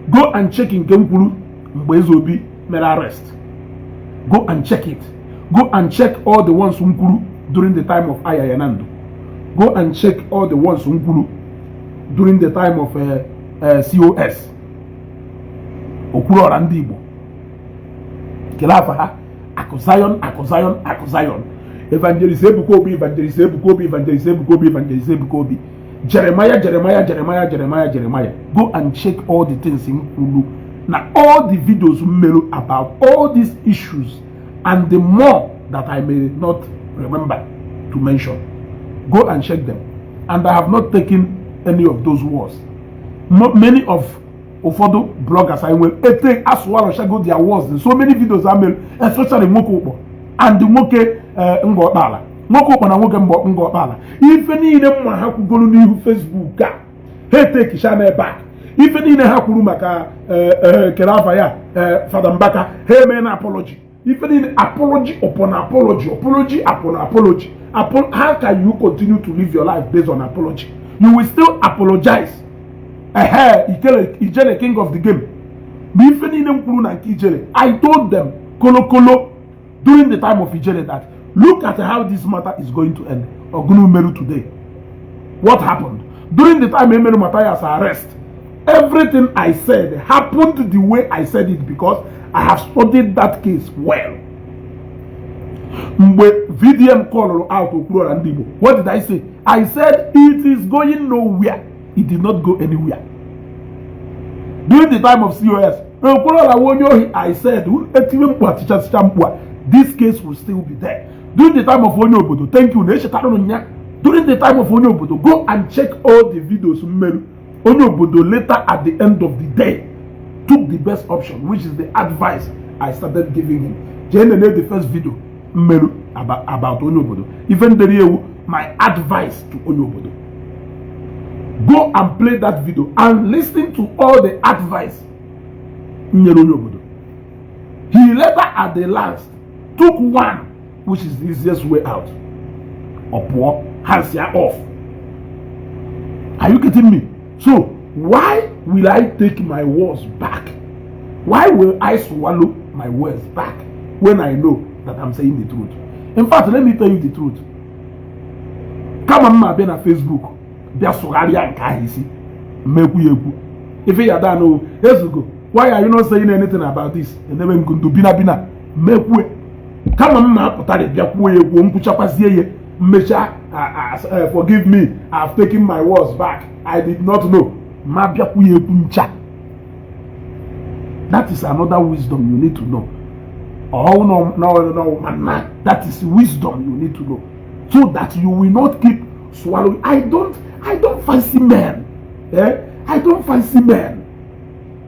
Go and check nke m kwuru mgbe Eze Obi mere arrest. Go and check it. Go and check all the ones m kwuru during the time of Ayayanando. Go and check all the ones m kwuru during the time of COS, Okwuluọra ndị Igbo, kelee afa ha, Akụ Zion, Akụ Zion, Akụ Zion, Evangelist Ebuka Obi, Evangelist Ebuka Obi, Evangelist Ebuka Obi, Evangelist Ebuka Obi, Jeremiah, Jeremiah, Jeremiah, Jeremiah, Jeremiah. Go and check all the things m kwuru na all the videos m mere about all these issues and the more that I may not remember to mention. Go and check them. And I have not taken any of those words. Many of ụfọdụ bloggers anyị nwere ete asụwarọchago their words in so many videos I mere, especially nwoke ụkpọ and nwoke nga ọkpala, nwoke ụkpọ na nwoke mbọ nga ọkpala. Ife niile mma ha kwugoro n'ihu Facebook a, ha etekisha na back. Ife niile ha kwuru maka kere afa ya, Fada Mbaka, ha eme na apology. Ife niile, apology upon apology, apology upon apology. How can you continue to live your life based on apology? You will still apologize. Ehe, Ikele, Ijele, king of the game, ma ife niile m kwuru na nke Ijele, I told them kolokolo during the time of Ijele that look at how this matter is going to end. Ogunu meru today? What happened during the time Emeru Matthias arrest? Everything I said happened the way I said it, because I have studied that case well. Mgbe VDM called out Okwuluọra ndị Igbo, what did I say? I said it is going nowhere. It did not go anywhere. During the time of COS, Okwuluọra onye ohi, I said etiwe mkpu atichasịcha mkpu a, this case will still be there. During the time of onye obodo, thank you na echetara nya. During the time of onye obodo, go and check all the videos mmerụ onye obodo. Later, at the end of the day, took the best option, which is the advice I started giving him. Jee nene the first video mmerụ about onye obodo, ife ndere ewu, my advice to onye obodo. Go and play that video and listen to all the advice nyere onye obodo. He later, at the last, took one which is the easiest way out. Ọ pụọ, hands ya off. Are you getting me? So why will I take my words back? Why will I swallow my words back when I know that I'm saying the truth? In fact, let me tell you the truth. Kama mma abịa na Facebook bịa sụgharịa nke ahụ isi mmekwu ya ekwu ife ya daa no ezugo. Why are you not saying anything about this? Enebe ngundu bina bina mmekwue. Kama m na-apụtara bịa kwuo ya ekwuo, nkwuchakwazie ya mmecha, "Forgive me, I've taken my words back, I did not know," ma bịakwu ya ekwu ncha. That is another wisdom you need to know. Oh, no, man, that is wisdom you need to know so that you will not keep swallowing. I don't fancy men, eh? I don't fancy men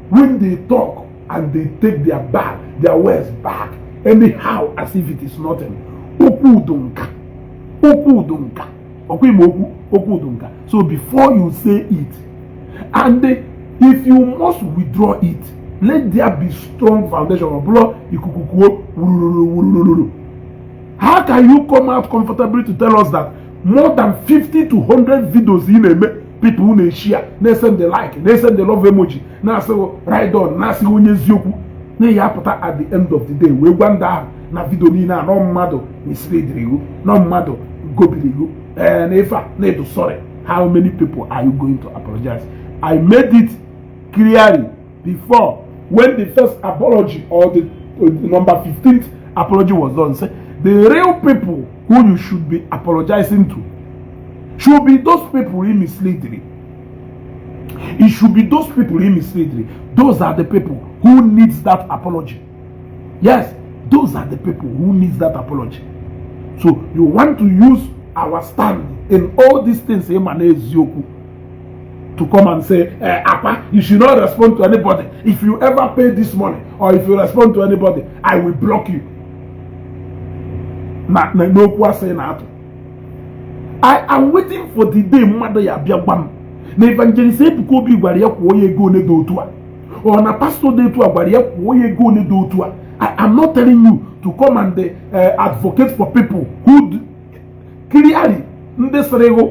when they talk and they take their words back anyhow, as if it is nothing. Okwu udo nka, okwu udo nka, ọkwa ime okwu, okwu udo nka. So before you say it, and if you must withdraw it, Let there be strong foundation. Ọ bụrụ ikuku kuo wurururu wurururu. How can you come out comfortably to tell us that more than 50 to 100 videos ị na-eme, people na-eshare, na-esend the like, na-esend the love emoji, na-asị ride on, na-asị onye eziokwu, na ya apụta at the end of the day wee gwa ndị ahụ na video niile a nọ mmadụ misleadiri iwu, nọ mmadụ gobiri iwu, ee, na ife a na ịdụ sorry? How many people are you going to apologize? I made it clearly before, when the first apology or the number 15th apology was done, say the real people who you should be apologizing to should be those people who mislead. It should be those people who mislead. Those are the people who needs that apology. Yes, those are the people who needs that apology. So you want to use our stand in all these things, ịma na eziokwu, to come and say, "Apa, you should not respond to anybody. If you ever pay this money or if you respond to anybody, I will block you." Na n'okwu asị na-atụ. I am waiting for the day mmadụ ya bịa gwa m na Evangelist Ebuka Obi gwara ya kwụọ ya ego one dị otu a, or na pastor dị otu a gwara ya kwụọ ya ego one dị otu a. I am not telling you to come and advocate for people who clearly ndị sịrị hụ.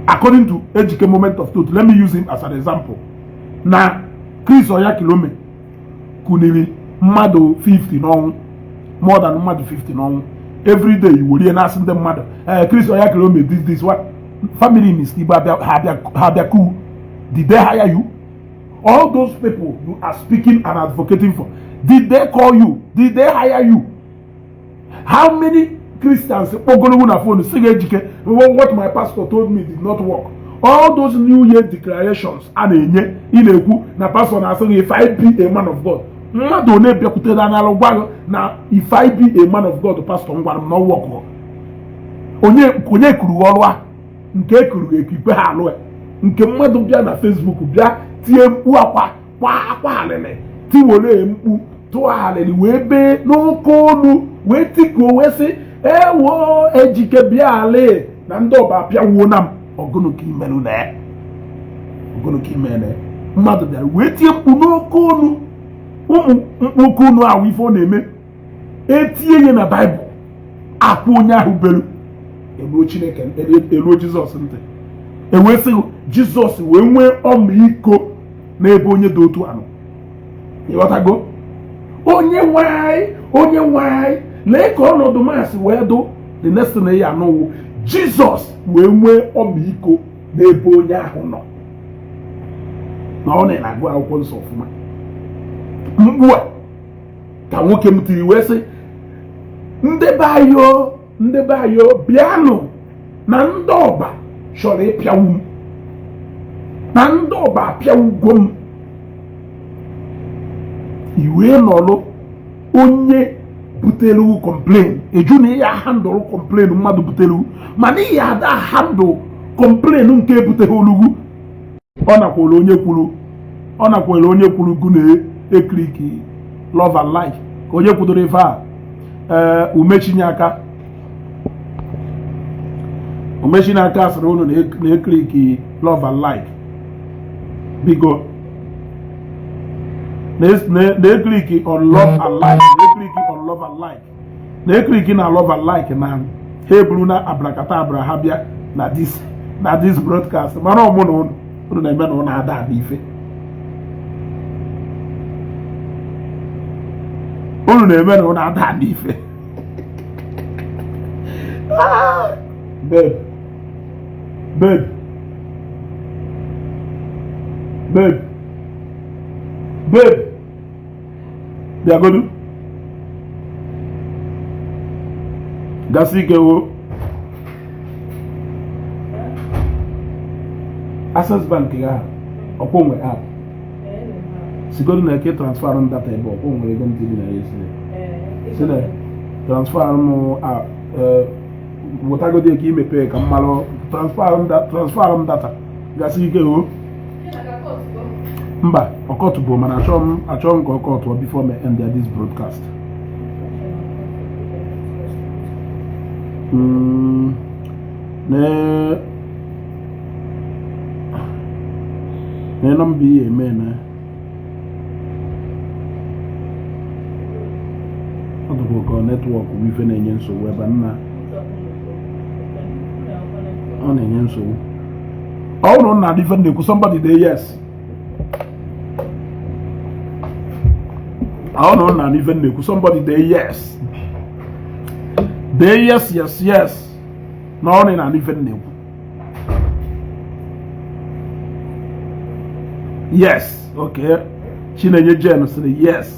According to Ejike Moment of Truth, let me use him as an example, na Chris Oyakilome kuniri mmadụ 50 n'ọnwụ, more than mmadụ 50 n'ọnwụ. Every day you were na-asị ndị mmadụ, eh, Chris Oyakilome this, this what family Mr. Igbo ha abịa ku. Did they hire you? All those people you are speaking and advocating for, did they call you? Did they hire you? How many Christians kpọgolowo na phone sị Ejike, "What my pastor told me did not work"? All those new year declarations a na-enye, ị na-ekwu na pastor na-asị gị, "If I be a man of God," mmadụ one bịakwutere n'alụ gwa gị na, "If I be a man of God, pastor m gwara m na ọ work"? Onye onye kuru ọrụ a nke ekuru ekikpe ha alụ ya, nke mmadụ bịa na Facebook bịa tie mkpu akwa kwa akwa alịlị, tiwere mkpu tụọ alịlị wee bee n'oke olu, wee tikuo wee sị, "Ewo, Ejike, bịa alị na ndị ọba apịawuo na m." Ọgụnụ ka imerụ na ya? Ọgụnụ ka ime na ya? Mmadụ bịara wee tie mkpu n'oke olu, ụmụ mkpu oke olu ahụ, ife ọ na-eme etinye ya na Baịbụl, akwụ onye ahụ belu eluo Chineke, eluo Jizọs ntị, ewee sị Jizọs wee nwee ọmịiko n'ebe onye dị otu anọ. Ịghọtago? Onye nwanyị, onye nwanyị, lee ka ọnọdụ masị wee dụ. The next thing ya anụwụ, Jizọs wee nwee ọmịiko n'ebe onye ahụ nọ. Na ọ na-agụ akwụkwọ nsọ ọfụma, mkpu a ka nwoke m tiri wee sị, "Ndị be anyị o, ndị be anyị o, bịanụ na ndị ọba chọrọ ịpịawu m, na ndị ọba apịawugo m." Iwee nọlụ, onye butere complain eju na ihe handle complain mmadụ butere, mana ihe ada handle complain nke ebuteghị olugwu. Ọ nakwere onye kwuru, ọ nakwere onye kwuru gu na-eclick love and like, ka onye kwudoro ife a. Ee, umechinye aka, umechinye aka sịrị unu na-eclick love and like. Biko, na-eclick on love and like, na-eclick on love and like, na-eclick na love and like, na ha eburu na abrakata abra ha bịa na this broadcast. Mara ọmụ na unu unu na-eme na unu ada ada ife unu na-eme na unu ada ada ife. Babe, babe, babe, babe, bịagodu. Gasị ike wo Access Bank ya ọkwọ nwe app sigodu na eke transfer m data ebe ọkwọ nwere ego ndị dị na ya si na transfer m wụtagodi ka imepe ka m malụ transfer m data. Gasị ike o. Mba, ọkọtụ bụ, mana achọrọ m ka ọkọtụ before me end this broadcast. Na nọmba ihe eme na Network bụ ife na-enye nsogbu ebe nna, ọ na-enye nsogbu. Ọ bụrụ na ife na-ekwu, somebody dey yes. Ọ bụrụ na ife na-ekwu, somebody dey yes, dey yes, yes, yes. Na ọ na ife na-ekwu, yes. Okay, Chinenye Jen sịrị yes.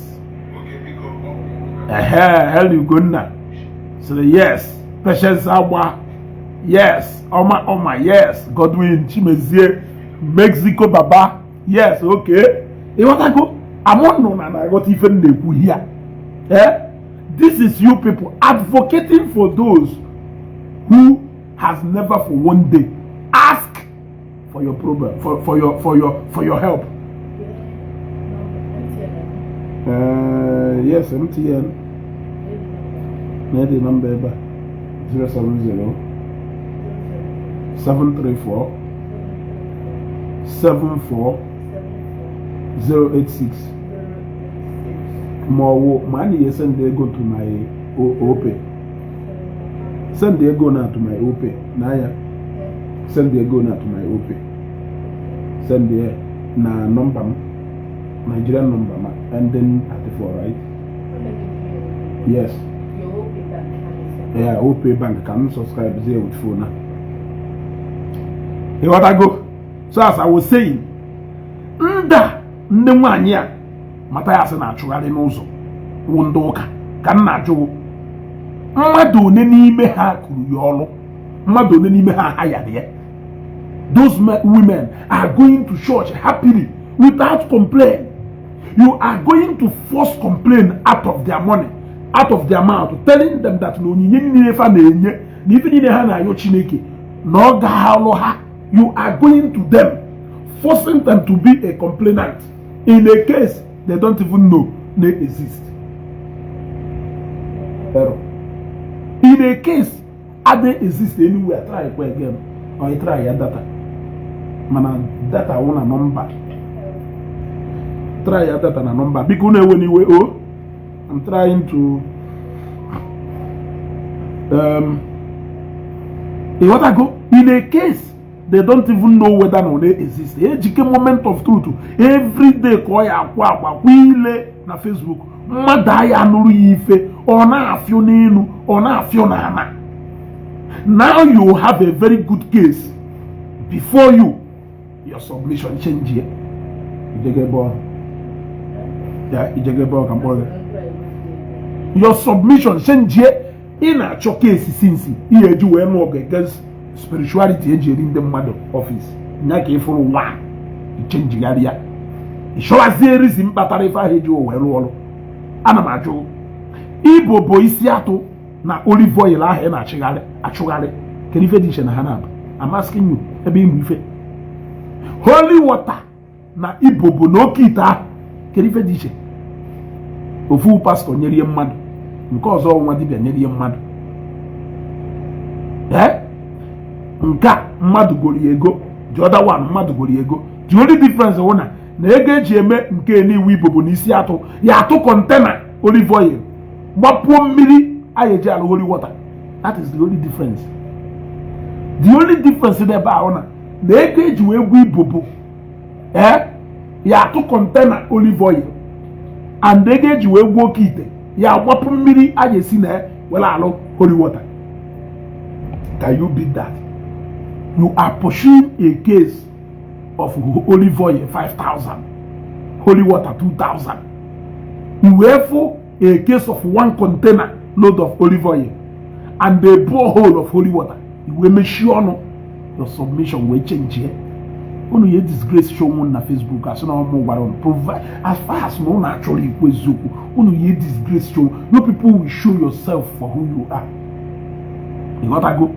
Ehe, Heli Ugonna sịrị yes. Patience Agba, yes. Ọma Ọma, yes. Godwin Chimezie, Mexico Baba, yes. Okay, ịghọtago? Amụnụ na na-aghọta ife m na-ekwu here. Eh, this is you people advocating for those who has never for one day ask for your problem, for your help. Yes, MTN na the number ebe a, 070 734 74 086. Ma ọ wụ ma a na send ego to my OPay, send ego na to my OPay na ya, send ego na to my OPay, send ya na nọmba m, Nigerian number ma ending 34, right? Yes, yeah, OPay bank ka m subscribe zie with phone a. Ịghọtago? So as I was saying, nda ndị nwaanyị a Mathias na-achụgharị n'ụzọ wụ ndị ụka ka m na-ajụ, mmadụ one n'ime ha kuru ya ọrụ? Mmadụ one n'ime ha ha yara ya? Those women are going to church happily without complaint. You are going to force complaint out of their money, out of their mouth, telling them that na onyinye niile fa na-enye na ife niile ha na-ayọ Chineke na ọ ga-alụ ha. You are going to them, forcing them to be a complainant in a case they don't even know they exist. Error. In a case adịghị exist anywhere. Try kwa again or you try ya data, mana data wụ na nọmba. Try ya data na nọmba. Biko unu ewe n'iwe o, I'm trying to ịghọtago? In a case they don't even know whether na exist. Ejike moment of truth every day ka ọ ya akwa agba kwa ile na Facebook. Mmadụ aya anụrụ ya ife, ọ na-afịọ n'elu, ọ na-afịọ n'ala. Now you have a very good case before you. Your submission change here. Ijege ebe ya, ijege ebe ọ ka mkpọrọ gị. Your submission change here. Ị na-achọ case since ihe eji wee nụọ ọgụ against spirituality eji eri ndị mmadụ office nya ka ịfụrụ nwa ichenjigharị ya, ịchọwazie reason kpatara ife ahụ eji wee rụọ ọrụ. Ana m ajụ, ibobo isi atụ na olive oil ahụ ị na-achịgharị achụgharị, kedu ife dị iche na ha na-abụ? I'm asking you, ebe ịmụ ife holy water na ibobo na oke ite ahụ, kedu ife dị iche? Ofu pastọ nyere ihe mmadụ, nke ọzọ nwa dibịa nyere ihe mmadụ. Ee, nke a mmadụ goro ya ego, the other one mmadụ goro ya ego. The only difference wụ na ego eji eme nke n'iwu ibobo na isi atụ ya atụ container olive oil gbapuo mmiri a eji alụ holy water. That is the only difference. The only difference dị ebe ahụ na ego eji wee gwa ibobo, ee, ya atụ container olive oil, and ego eji wee gwuo oke ite ya agbapụ mmiri a ga-esi na were alụ holy water. Can you beat that? You are pursuing a case of olive oil 5000, holy water 2000. You wee fụ a case of one container load of olive oil and a borehole of holy water, i wee mechie ọnụ. Your submission wee change here. Unu ya disgrace show unu na Facebook, asị na ọmụ gwara unu. Provide as far as na unu achọrọ ikwu eziokwu, unu ya disgrace show. You people will show yourself for who you are. Ịghọtago?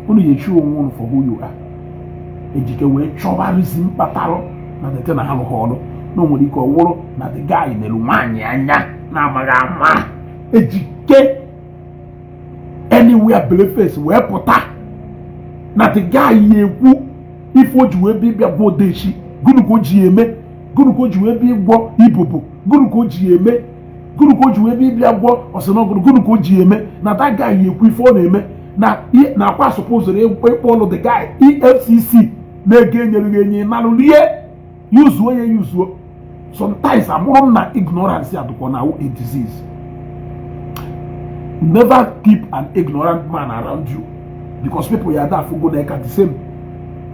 Unu ya echu onwe unu for who you are. Ejike wee chọba reason kpatalụ na dete na ha lụghị ọrụ, na o nwere ike ọ wụrụ na the guy nelu nwaanyị anya na-amaghị ama. Ejike anywhere beleface wee pụta na the guy ya ekwu ife o ji wee bịa ịbịa gwọ odechi. Gụnụ ka o ji eme? Gụnụ ka o ji wee bịa ịgwọ ibubo? Gụnụ ka o ji eme? Gụnụ ka o ji wee bịa ịbịa gwọ ọsịnọgụrụ? Gụnụ ka o ji eme na that guy ekwu ife ọ na-eme na na Akwa supposed ịkpọ ọlụ the guy EFCC na-ego enyere gị enye nalụ rie yuzuo ya yuzuo. Sometimes amụrụ m na ignorance adụkwa na a disease. Never keep an ignorant man around you, because people ya da afụgo na eka the same.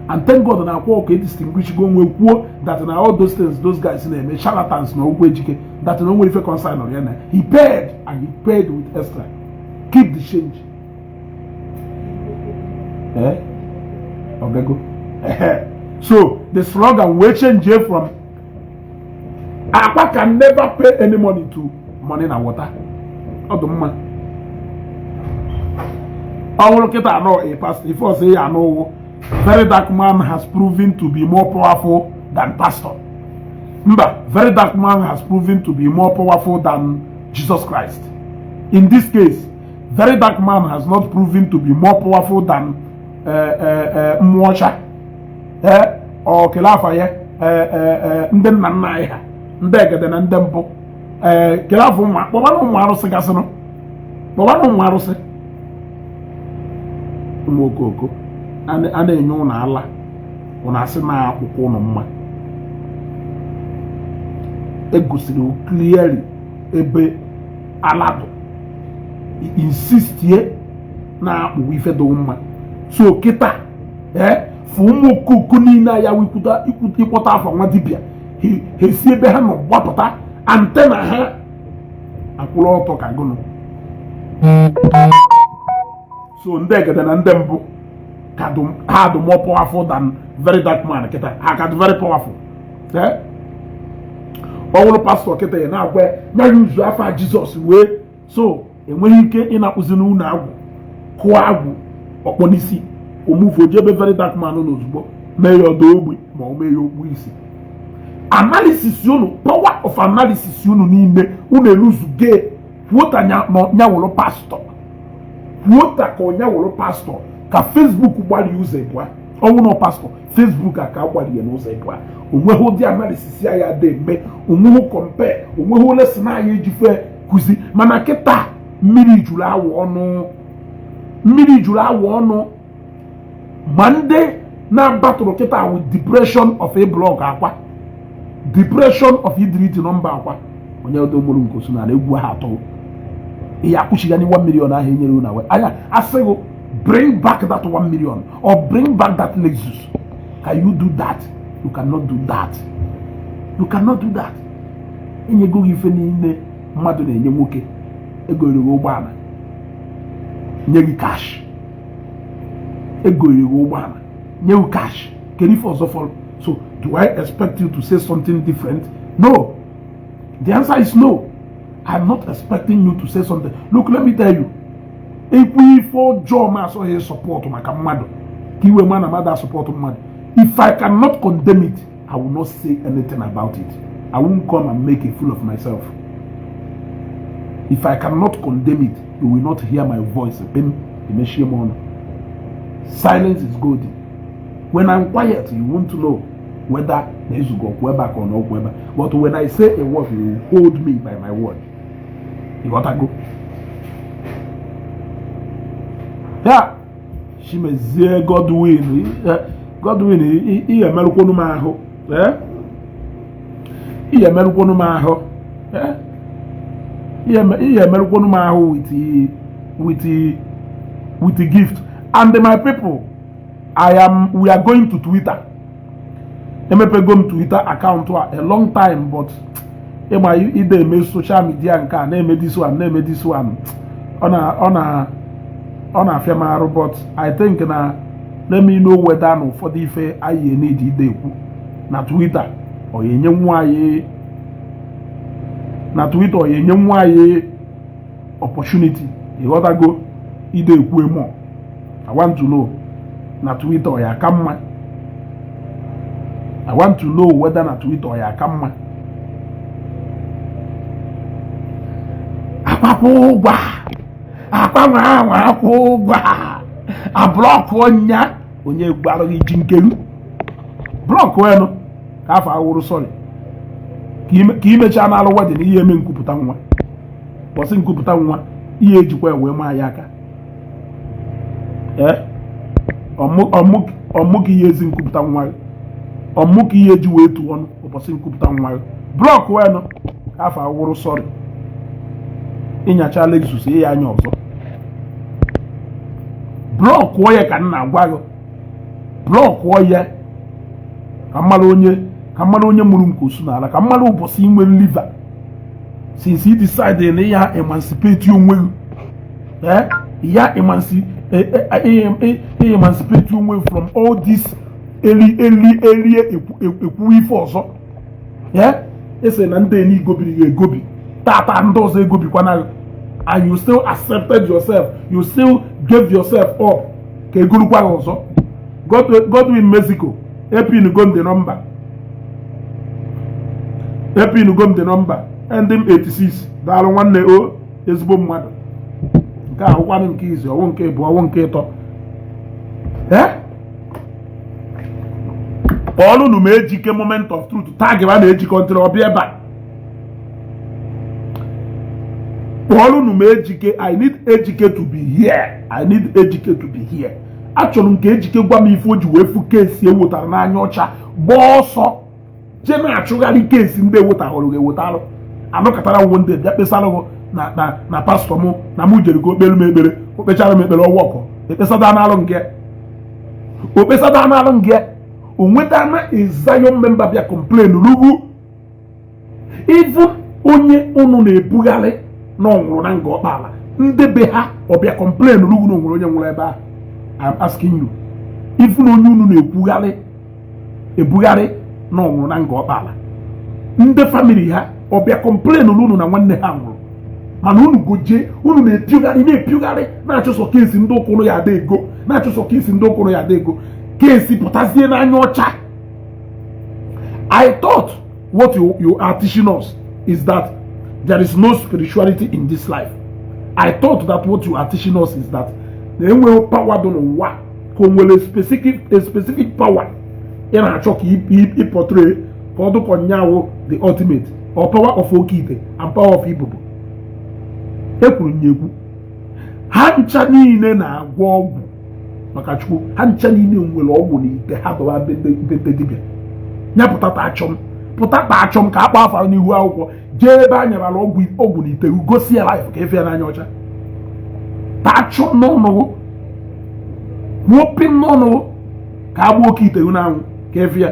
And thank God na Akwa ka distinguish go nwe kwuo that na all those things those guys na-eme, charlatans na okwu ejike, that na o nwere ife concern ya na he paid, and he paid with extra. Keep the change. Eh, ogago. So the slogan wey change from Akwa can never pay any money to money na water. Ọ dị mma. Ọ bụrụ kịta anọ a pastor, ife ọzọ ya anụ ụwụ, Very Dark Man has proven to be more powerful than pastor. Mba, Very Dark Man has proven to be more powerful than Jesus Christ. In this case, Very Dark Man has not proven to be more powerful than mmụọ ọcha ọ kele afa ya, ndị nna nna anyị ha, ndị egede na ndị mbụ, ee, kele afọ ụmụ kpọbanụ ụmụ arụsị gasịnụ, kpọbanụ ụmụ arụsị, ụmụ okoko a na-enye ụnụ ala, ụnụ asị na akwụkwọ ụnụ mma. Egosiri clearly ebe ala dụ, insistie na-akpụ ife dị mma. So kịta, ee, fụ ụmụ okoko niile ya wikwuta ịkpọta afọ nwa dibịa, ha esi ebe ha nọ gbapụta antenna ha akwụrụ ọtọ ka gụnụ. So ndị egede na ndị mbụ ka ha dị more powerful than Very Dark Man. Kịta ha ka dị very powerful. Ọ bụrụ pastor kịta ya na-agwa ya ya uzu afa Jizọs wee so enweghị ike ịnakpụzi n'ụlọ agwụ kụọ agwụ ọkpọ n'isi omufu ojebe Very Dark Man n'ozugbo mee ya ọdọ ogbi ma ọ mee ya okpu isi. Analysis unu, power of analysis unu niile unu eluzuge. Kwuota nyawụrụ pastor, kwuota ka ọnyawụrụ pastor ka Facebook gbalie ụzọ ịbụa. Ọnwụ na pastor, Facebook a ka agbalie n'ụzọ ịbụa. Onweghị ụdị analysis ya ya dị eme, onweghị compare, onweghị lesson anyị ejife kụzi. Mana kịta mmiri juru awụ ọnụ, mmiri juru awụ ọnụ. Ma ndị na-abatụrụ kịta with depression of a blog Akwa, depression of idiriti nọmba Akwa, onye odomuru nke osu na egwu ha atọ ihe akwụchiga ni 1 million ahụ enyere unu anya asịghị bring back that 1 million or bring back that Lexus. Can you do that? You cannot do that. You cannot do that. Enyego gị ife niile mmadụ na-enye nwoke. Egoriri ụgbọala, nye gị cash. Egoriri ụgbọala, nye gị cash. Kedu ife ọzọ fọrọ? So do I expect you to say something different? No, the answer is no. I'm not expecting you to say something. Look, let me tell you, ekwu ife ọjọọ ma asọghị support maka mmadụ ka iwe ma na mmadụ support mmadụ. If I cannot condemn it, I will not say anything about it. I won't come and make a fool of myself. If I cannot condemn it, you will not hear my voice. Pim, emechie m ọnụ. Silence is golden. When I'm quiet, you won't know whether na ezugo okwu ebe a ka ọ na okwu ebe a. But when I say a word, you will hold me by my word. Ịghọtago ya? Chimezie Godwin, Godwin, ihe emerụkwonu m ahụ, ihe emerụkwonu m ahụ, ihe emerụkwonu m ahụ with the gift. And my people, I am we are going to Twitter. Emepego m Twitter account a a long time, but ịma ide eme social media nke a na-eme this one, na-eme this one, ọ na-afịa m arụ. But I think na let me know whether na ụfọdụ ife anyị need ide ekwu na Twitter, ọ ya enye nwa anyị na Twitter, ọ ya enye nwa anyị opportunity. Ịghọtago? Ide ekwu emo, I want to know na Twitter ọ ya aka mma. I want to know whether na Twitter ọ ya aka mma. Akwapụ ụgwọ akwa nwa anwa akwụ ụgwọ a block nya onye gwara gị ji nkelu block enu ka afọ awụrụ. Sorry, ka imechaa n'alụ wedding ihe eme nkwupụta nwa. Ụbọchị nkupụta nwa, ihe ejikwa ya wee maa ya aka. Ee, ọmụ ka ihe ezi nkupụta nwa gị, ọmụ ka ihe eji wee tụọ ọnụ ụbọchị nkupụta nwa gị. Block wenụ afọ awụrụ, sorry, ịnyacha Lexus ya anya ọzọ. Blockụọ ya ka m na-agwa gị, blockụọ ya ka mmadụ onye, ka mmadụ onye mụrụ nke osu n'ala, ka mmadụ ụbọchị inwe liver. Since you decide na ya emancipate onwe gị, ya emancipate onwe from all this eli eli eli ekwu ife ọzọ. Ese na ndị eni gobiri gị egobi tata, ndị ọzọ egobikwana gị, and you still accepted yourself, you still gave yourself up ka egorukwa gị ọzọ. Godwin Mexico, epin go the number, epin go the number ending 86. Daalụ nwanne o, ezigbo mmadụ. Nke a ahụkwanụ nke izi ọwụ, nke ịbụ ọwụ, nke ịtọ. Ee, kpọọlụnụ m Ejike Moment of Truth, tag ba na Ejike ntịrị ọbịa ebe a. Kpọọlụnụ m Ejike. I need Ejike to be here. I need Ejike to be here. Achọrọ m ka Ejike gwa m ife o ji wee fụ case ewetara n'anya ọcha, gbaa ọsọ jee na-achụgharị case ndị ewetahụrụ gị ewetarụ. Anọkọtara nwo ndị bịa kpesara gị na pastọ mụ na mụ jere ka o kpere m ekpere, o kpechara m ekpere, ọwa ọkụ ekpesada n'alụ nke o kpesada n'alụ nke o nweta na a Zion member bịa complain rugwu. Even onye unu na-ebugharị na ọ nwụrụ na nga ọkpala, ndị be ha ọbịa complain rugwu na onwere onye nwụrụ ebe ahụ? I'm asking you. Even onye unu na-ekwugharị ebugharị na ọ nwụrụ na nga ọkpala, ndị family ha ọbịa complain unu na nwanne ha nwụrụ? Mana unu goje, unu na-epiogharị na-epiogharị, na-achụsọ case ndị ụkwụrụ ya ada ego, na-achụsọ case ndị ụkwụrụ ya ada ego. Case pụtazie n'anya ọcha. I thought what you are teaching us is that there is no spirituality in this life. I thought that what you are teaching us is that na enweghị power dị n'ụwa, ka o nwere a specific power ị na-achọ ka ị portray ka ọ dụkọ nyawo the ultimate or power of oke ite and power of ibubo. Ekwuru m ya ekwu, ha ncha niile na-agwọ ọgwụ maka Chukwu. Ha ncha niile nwere ọgwụ n'ite ha dọba be dibịa ya. Pụta ta achọ m, pụta ta achọ m ka akpa afa n'ihu akwụkwọ, jee ebe a nyarala ọgwụ, ọgwụ n'ite, gosi ya life ka efe ya n'anya ọcha. Ta achọ m n'ọnụ, kwuo pim n'ọnụ, ka agba oke ite n'anwụ ka efe ya.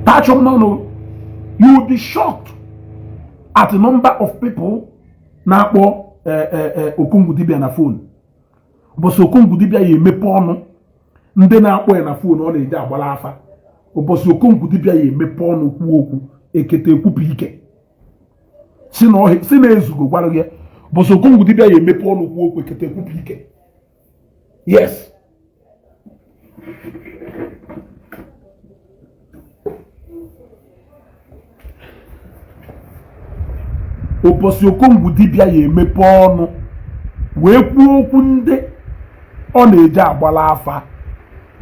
Ta achọ m n'ọnụ. You will be shocked at the number of people na-akpọ Okongwu dibịa na phone. Ụbọchị Okongwu dibịa ya emepe ọnụ, ndị na-akpọ ya na phone ọ na-eji agbara afa, ụbọchị Okongwu dibịa ya emepe ọnụ kwuo okwu, ekete ekwupụ ike si na ọhịa si na ezugo gwara gị. Ụbọchị Okongwu dibịa ya emepe ọnụ kwuo okwu, ekete ekwupụ ike. Yes, ụbọchị Okongwu dibịa ya emepe ọnụ wee kwuo okwu, ndị ọ na-eji agbala afa,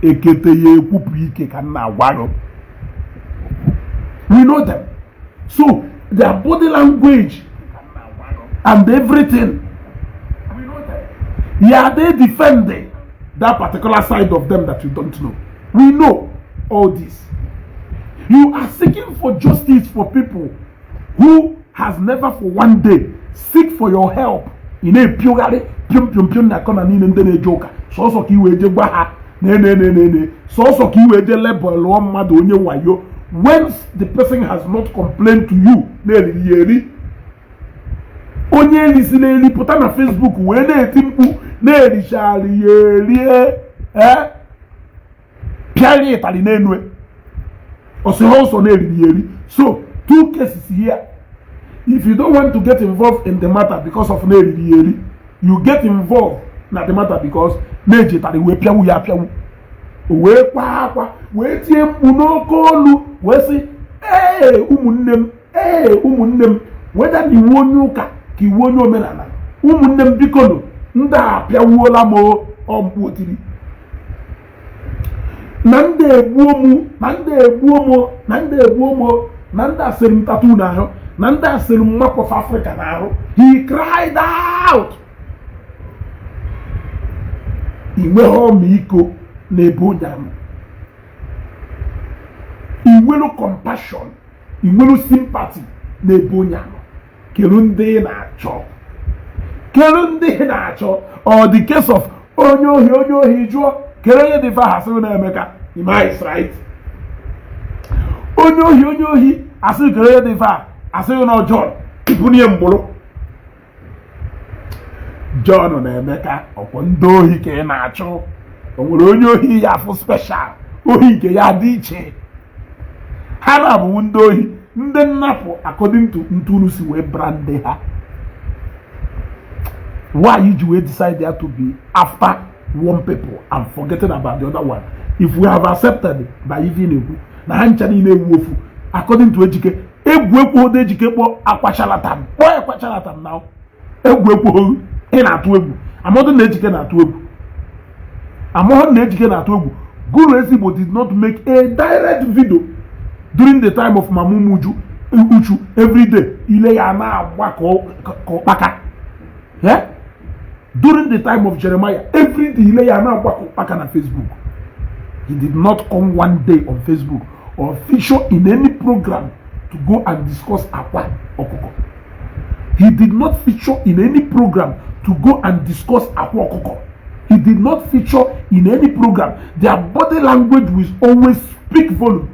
ekete ya ekwupụ ike ka m na-agwa gị. We know them, so their body language and everything, yeah, they defending that particular side of them that you don't know. We know all this. You are seeking for justice for people who has never for one day seek for your help. Ị na-epiogharị piom piom piom na akọ na niile ndị na-eje ụka, sọsọ ka i wee je gwa ha na sọsọ ka i wee je labelụọ mmadụ onye wayo when the person has not complained to you na-eriri ya eri. Onye erisila eri pụta na Facebook wee na-eti mkpu na-erichara ya erie, ee, pịara ịtarị n'enu ọsọ ọsọ na-eriri ya eri. So two cases here. If you don't want to get involved in the matter because of na-eriri ya eri, you get involved na the matter because na-eji ịtarị wee pịawu ya apịawu, o wee kwa akwa, wee tie mkpu n'oke olu, wee sị, "Ee, ụmụnne m, ee, ụmụnne m, weda na iwu onye ụka ka iwu onye omenala, ụmụnne m, bikonu, ndị a apịawuola m." O mkpu otiri na ndị egbuo mụ, na ndị egbuo mụ, na ndị egbuo mụ, na ndị asịrị m tattoo n'ahụ. Na ndị a sịrị map of Africa na-arụ. He cried out. Inweghị ọmịiko n'ebe onye ahụ, inwelu compassion, inwelu sympathy n'ebe onye ahụ. Kedu ndị ị na-achọ? Kedu ndị ị na-achọ? Or the case of onye ohi, onye ohi jụọ kedu onye dị fa, asịrị na Emeka. Ima is right. Onye ohi, onye ohi asịrị kedu onye dị fa, asịrị na John. Ibunye mgbụrụ John na Emeka, ọkwọ ndị ohi ka ị na-achọ. O nwere onye ohi ya afụ special, ohi nke ya dị iche. Ha na-abụwu ndị ohi, ndị nnapụ, according to ntunu si wee brand ha. Why you wee decide there to be after one people and forgetting about the other one? If we have accepted by even ekwu na ha ncha niile ewu ofu, according to Ejike, egwu ekwu Ejike kpọọ akwa charlatan, kpọọ akwa charlatan na egwu ekwu. Ị na-atụ egwu amọdụ na Ejike na-atụ egwu, amọdụ na Ejike na-atụ egwu. Guru Ezigbo did not make a direct video during the time of Mamu Muju Uchu. Every day ile ya na-agba ka ụkpaka. During the time of Jeremiah, every day ile ya na-agba ka ụkpaka na Facebook. He did not come one day on Facebook or feature in any program to go and discuss Akwa Okuko. He did not feature in any program to go and discuss Akwa Okuko. He did not feature in any program. Their body language will always speak volume.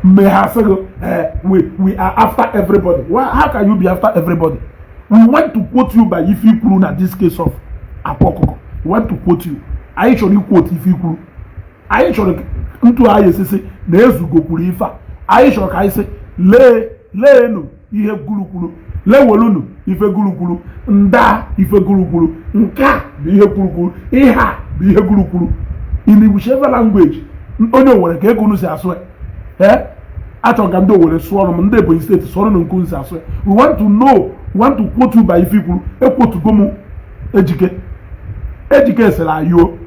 May have said, we are after everybody. Well, how can you be after everybody? We want to quote you by ife kwuru na this case of Akwa Okuko. We want to quote you. Anyị chọrọ iquote ife kwuru. Anyị chọrọ ntụ anyị esisi na ezugo kwuru ife a. Anyị chọrọ ka anyị sị lee, leenu ihe guru kwuru, lewelunu ife guru kwuru, nda ife guru kwuru, nke a bụ ihe kwuru kwuru, ihe a bụ ihe guru kwuru, in whichever language onye Owere ka ego unu si asụ. Ee, achọrọ ka ndị Owere sụọ ọrụ m, ndị Ebonyi Steeti sụọrọ na nke unu si asụ. We want to know, we want to quote you by ife kwuru. Equotugo m Ejike. Ejike sịrị ayuo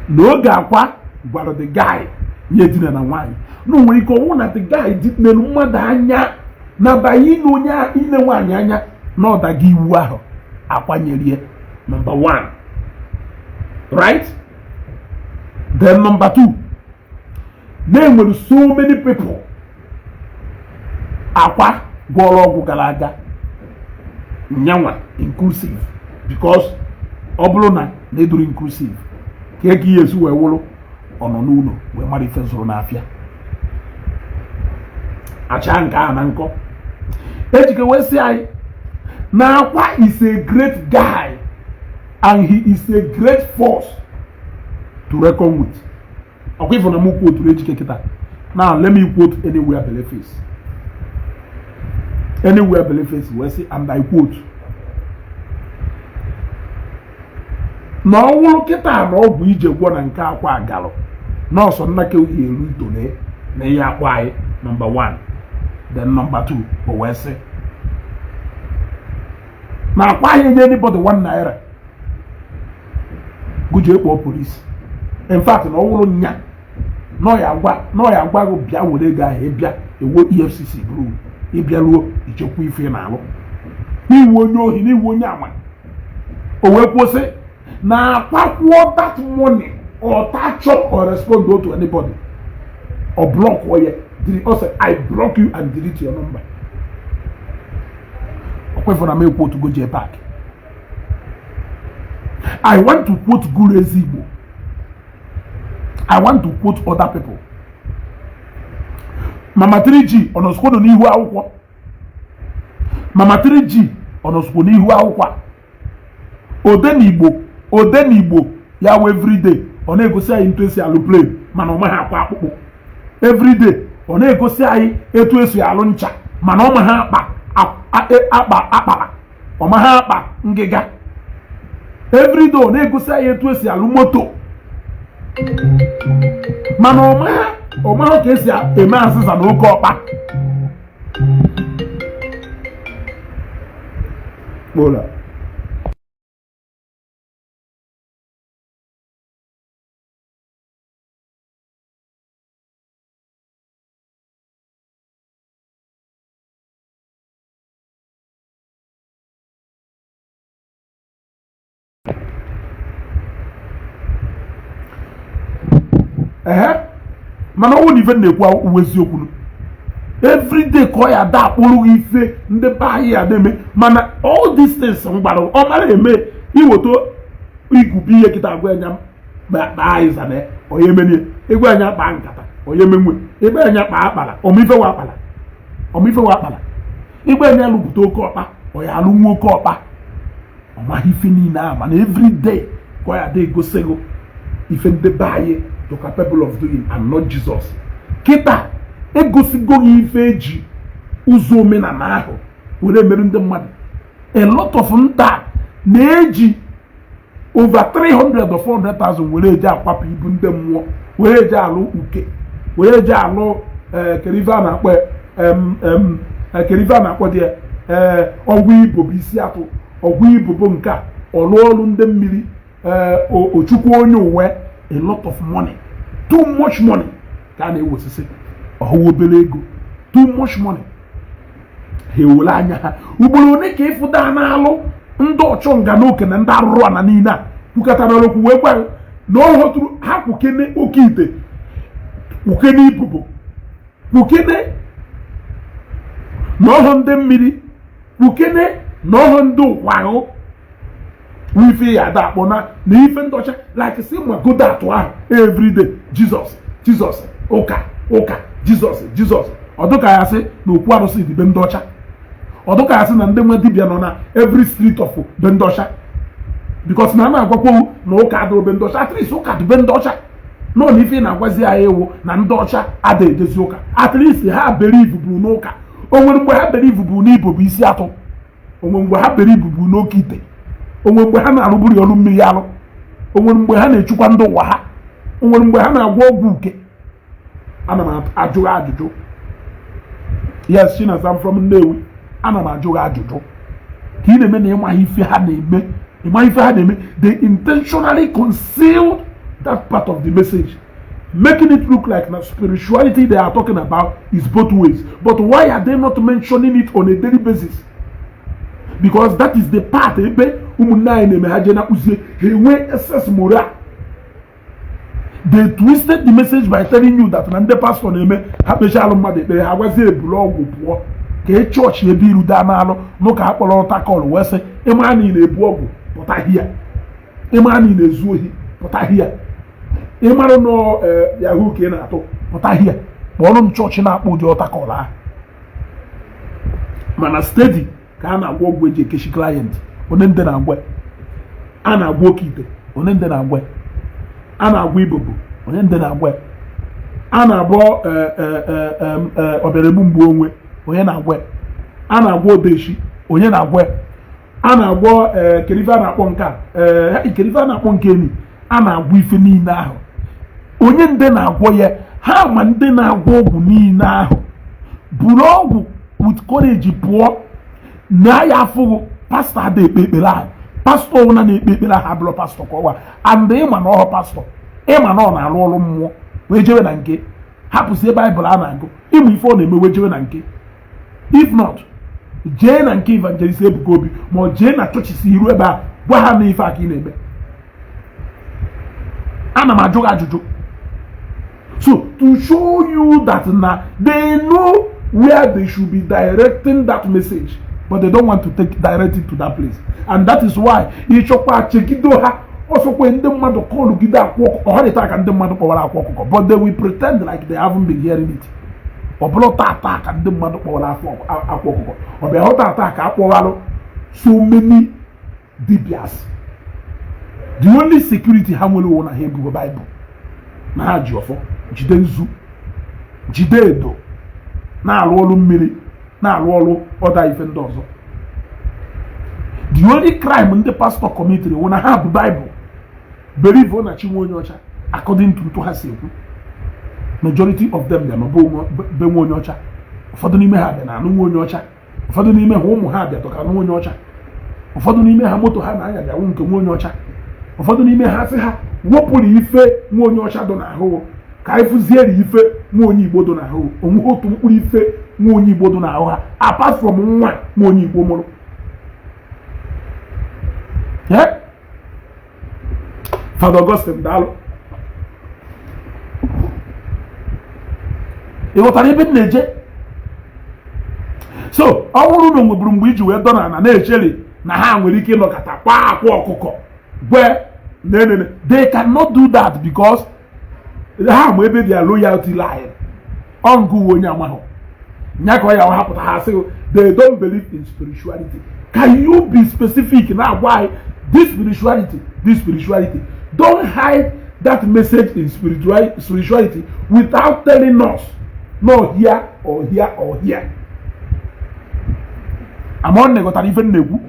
n'oge akwa gwara the guy nye dina na nwaanyị na o nwere ike ọnwụ na the guy nelu mmadụ anya na banye ine onye ine nwaanyị anya na ọdaga iwu ahụ akwanyerie. Number one, right? Then number two, na-enwere so many people akwa gwọrọ ọgwụ gara aga, nyanwa inclusive, because ọ bụrụ na na-eduru inclusive ka ego ihe esi wee wụrụ ọ nọ n'ụlọ wee mara ife zụrụ n'afịa acha nke ahụ na nkọ. Ejike wee sị anyị na Akwa is a great guy and he is a great force to reckon with. Ọkwa ifo na m quote Ejike kịta. Now let me quote Anywhere Beleface. Anywhere Beleface wee sị, and I quote, na ọ nwụrụ kịta na ọgwụ ije gwọ na nke akwa agalụ nọọsụ nnake ya eru itole na ihe akpọ anyị. Number one. Then number two, o wee sị na akwa ahụ enye anybody ₦1 gụjee kpọọ polisi. In fact, na ọ wụrụ nya nọ ya agwa gị bịa were ego ahụ, ịbịa ewo EFCC bụrụ ịbịa ruo ichekwa ife ị na-alụ n'iwu onye ohi, n'iwu onye ama. O wee kwụsị na akwakwuo that money or touch up or respond to anybody or block ya. Ọ sị, "I block you and delete your number." Ọkwefọ na m ekwu otu go JPAC. I want to quote Guru Ezigbo. I want to quote other people. Mama 3G ọ nọsikwodo n'ihu akwụkwọ? Mama 3G ọ nọsikwo n'ihu akwụkwọ a? Odenigbo, Odenigbo ya wụ everyday ọ na-egosi anyị etu esi alụ plane, mana ọ maghị akwa akpụkpọ. Everyday ọ na-egosi anyị etu esi alụ ncha, mana ọ maghị akpa akpa akpara, ọ maghị akpa ngịga. Everyday ọ na-egosi anyị etu esi alụ moto, mana ọ maghị ka esi eme azịza na oke ọkpa. Kpola. Mana ọ bụrụ na ife na-ekwu uwe eziokwu, everyday ka ọ ya da akpụrụ gị ife ndị be anyị ya na-eme. Mana all these things m gbara, ọ mara eme iweta igwubi ihe kịta, agwa anya kpaa ịza na onye emenie egwu anya, kpaa nkata onye emenwe ebe anya kpaa akpara ọmaife wa akpara, ọmaife wa akpara igbe anya lụpụta oke ọkpa, ọ ya alụ nwa oke ọkpa. Ọ maghị ife niile ahụ, mana everyday ka ọ ya dị egosi gị ife ndị be anyị dị capable of doing and not Jesus. Kịta egosigo gị ife eji ụzọ omenala ahụ were emerụ ndị mmadụ. A lot of nta na-eji over 300 or 400,000 were eji akwapụ ibu ndị mmụọ, were eji alụ uke, were eji alụ kerive a na-akpọ kerive a na-akpọ dị ee ọgwụ ibo bụ isi atụ, ọgwụ ibo bụ nke a, ọlụ ọrụ ndị mmiri, ochukwu onye uwe. A lot of money, too much money ka a na-ewesisi ọhụụ obere ego, too much money. Ha ewere anya ha ugboro one ka ịfụda na-alụ ndị ọchụnga n'oke na ndị arụrụ ana niile a kwukọtara okwu wee gwa na ọ hụtụrụ ha kwukene oke ite, kwukene ibubo, kwukene na ọhụ ndị mmiri, kwukene na ọhụ ndị ụkwahụ ife ya ada akpọ na ife ndị ọcha, like si magodo atụ ahụ everyday, Jesus, Jesus, ụka, ụka, Jesus, Jesus. Ọdụka ya sị na okwu arụsị dị be ndị ọcha, ọdụka ya sị na ndị nwe dibịa nọ na every street of be ndị ọcha, because na a na-agwakwa na ụka adịrọ be ndị ọcha. At least ụka dị be ndị ọcha nọ na ife ị na-agwazi anyị ewu na ndị ọcha ada edezi ụka. At least ha believe bụ n'ụka. O nwere mgbe ha believe bụ n'ibo bụ isi atụ? Onwe mgbe ha believe bụ n'oke ite? Onwe mgbe ha na-arụburu ọrụ mmiri alụ? O nwere mgbe ha na-echukwa ndị ụwa ha? O nwere mgbe ha na-agwọ ọgwụ uke? Ana m ajụ gị ajụjụ. Yes, Chinasa from Nnewi, ana m ajụ gị ajụjụ ka ị na-eme na ịmaghị ife ha na-eme, ịmaghị ife ha na-eme. They intentionally concealed that part of the message, making it look like na spirituality they are talking about is both ways. But why are they not mentioning it on a daily basis? Because that is the part ebe ụmụnne anyị na-eme ha jee na kpụzie ha enwe excess moral. They twisted the message by telling you that na ndị pastor na-eme ha kpechalụ mmadụ ekpere, ha gwazie ebulu ọgwụ pụọ ka e chọọchị ebe iru daa n'alụ n'ụka akpọrọ altar call wee sị, ịma na ị na-ebu ọgwụ, pụta hia. Ịma na ị na-ezu ohi, pụta hia. Ịmarụ nọ yahoo ka ị na-atụ, pụta hia. Kpọrọ m chọọchị na-akpọ ụdị altar call ahụ. Mana steady ka a na-agwọ ọgwụ eji ekechi client, onye ndị na-agwa a na-agwọ oke ite, onye ndị na-agwa a na-agwọ ibobo, onye ndị na-agwa a na-abọ ọbịara egbu mgbu onwe, onye na-agwa a na-agwọ odeshi, onye na-agwa a na-agwọ kerife a na-akpọ nke a, kerife a na-akpọ nke enyi, a na-agwọ ife niile ahụ, onye ndị na-agwọ ya. Ha ma ndị na-agwọ ọgwụ niile ahụ buru ọgwụ with courage pụọ na ya afụghụ pastor ada ekpe ekpere ahụ. Pastor ọbụla na-ekpe ekpere ahụ abụrụ pastor ka ọwa and ịma na ọhọ pastor, ịma na ọ na-arụ ọrụ mmụọ wee jewe na nke hapụzie Baịbụl a na-agụ ịmụ ife ọ na-eme wee jewe na nke. If not, jee na nke Evangelist Ebuka Obi, ma ọ jee na chọọchị si iru ebe a gwa ha na ife a ka ị na-eme. Ana m ajụ gị ajụjụ. So to show you that na they know where they should be directing that message, but they don't want to take direct it to that place, and that is why ịchọkwa chegido ha ọsọkwa ndị mmadụ kọlụgide akwa ọkụkọ ọhọrịta ka ndị mmadụ kpọwara akwa ọkụkọ, but they will pretend like they haven't been hearing it. Ọ bụrụ tata ka ndị mmadụ kpọwara akwa ọkụkọ, ọ bịa hụ tata ka akpọghalụ so many dibias. The only security ha nwere wụ na ha ebugo Baịbụl, na ha ji ọfọ, jide nzu, jide edo, na-arụ ọrụ mmiri, na-arụ ọrụ ọda ife ndị ọzọ. The only crime ndị pastor committed wụ na ha bụ Baịbụl, believe na chi nwe onye ọcha. According to ntụ ha si ekwu, majority of them bịa na be nwe onye ọcha. Ụfọdụ n'ime ha bịa na anụ nwe onye ọcha, ụfọdụ n'ime ha ụmụ ha bịa tọka nwe onye ọcha, ụfọdụ n'ime ha moto ha na-anya bịa nke nwe onye ọcha, ụfọdụ n'ime ha sị ha wepụrụ ife nwe onye ọcha dị n'ahụ ka anyị fụziere ife nwa onye Igbo dị n'ahụ. Onweghị otu mkpụrụ ife nwa onye Igbo dị n'ahụ ha apart from nwa nwa onye Igbo mụrụ. Yeah? Father Augustine, daalụ. Ị ghọtara ebe m na-eje? So ọ bụrụ na o nweburu mgbe iji wee dọna na na-echeri na ha nwere ike ịnọkọta kwa akwa ọkụkọ gwe nenene, they cannot do that because ha ma ebe their loyalty lie. Ọ nke uwe onye amahụ nya ka ọ ya hapụta ha sị they don't believe in spirituality. Can you be specific na agwa anyị this spirituality, this spirituality? Don't hide that message in spirituality without telling us, no here or here or here. Among ghọtara ife m na-ekwu?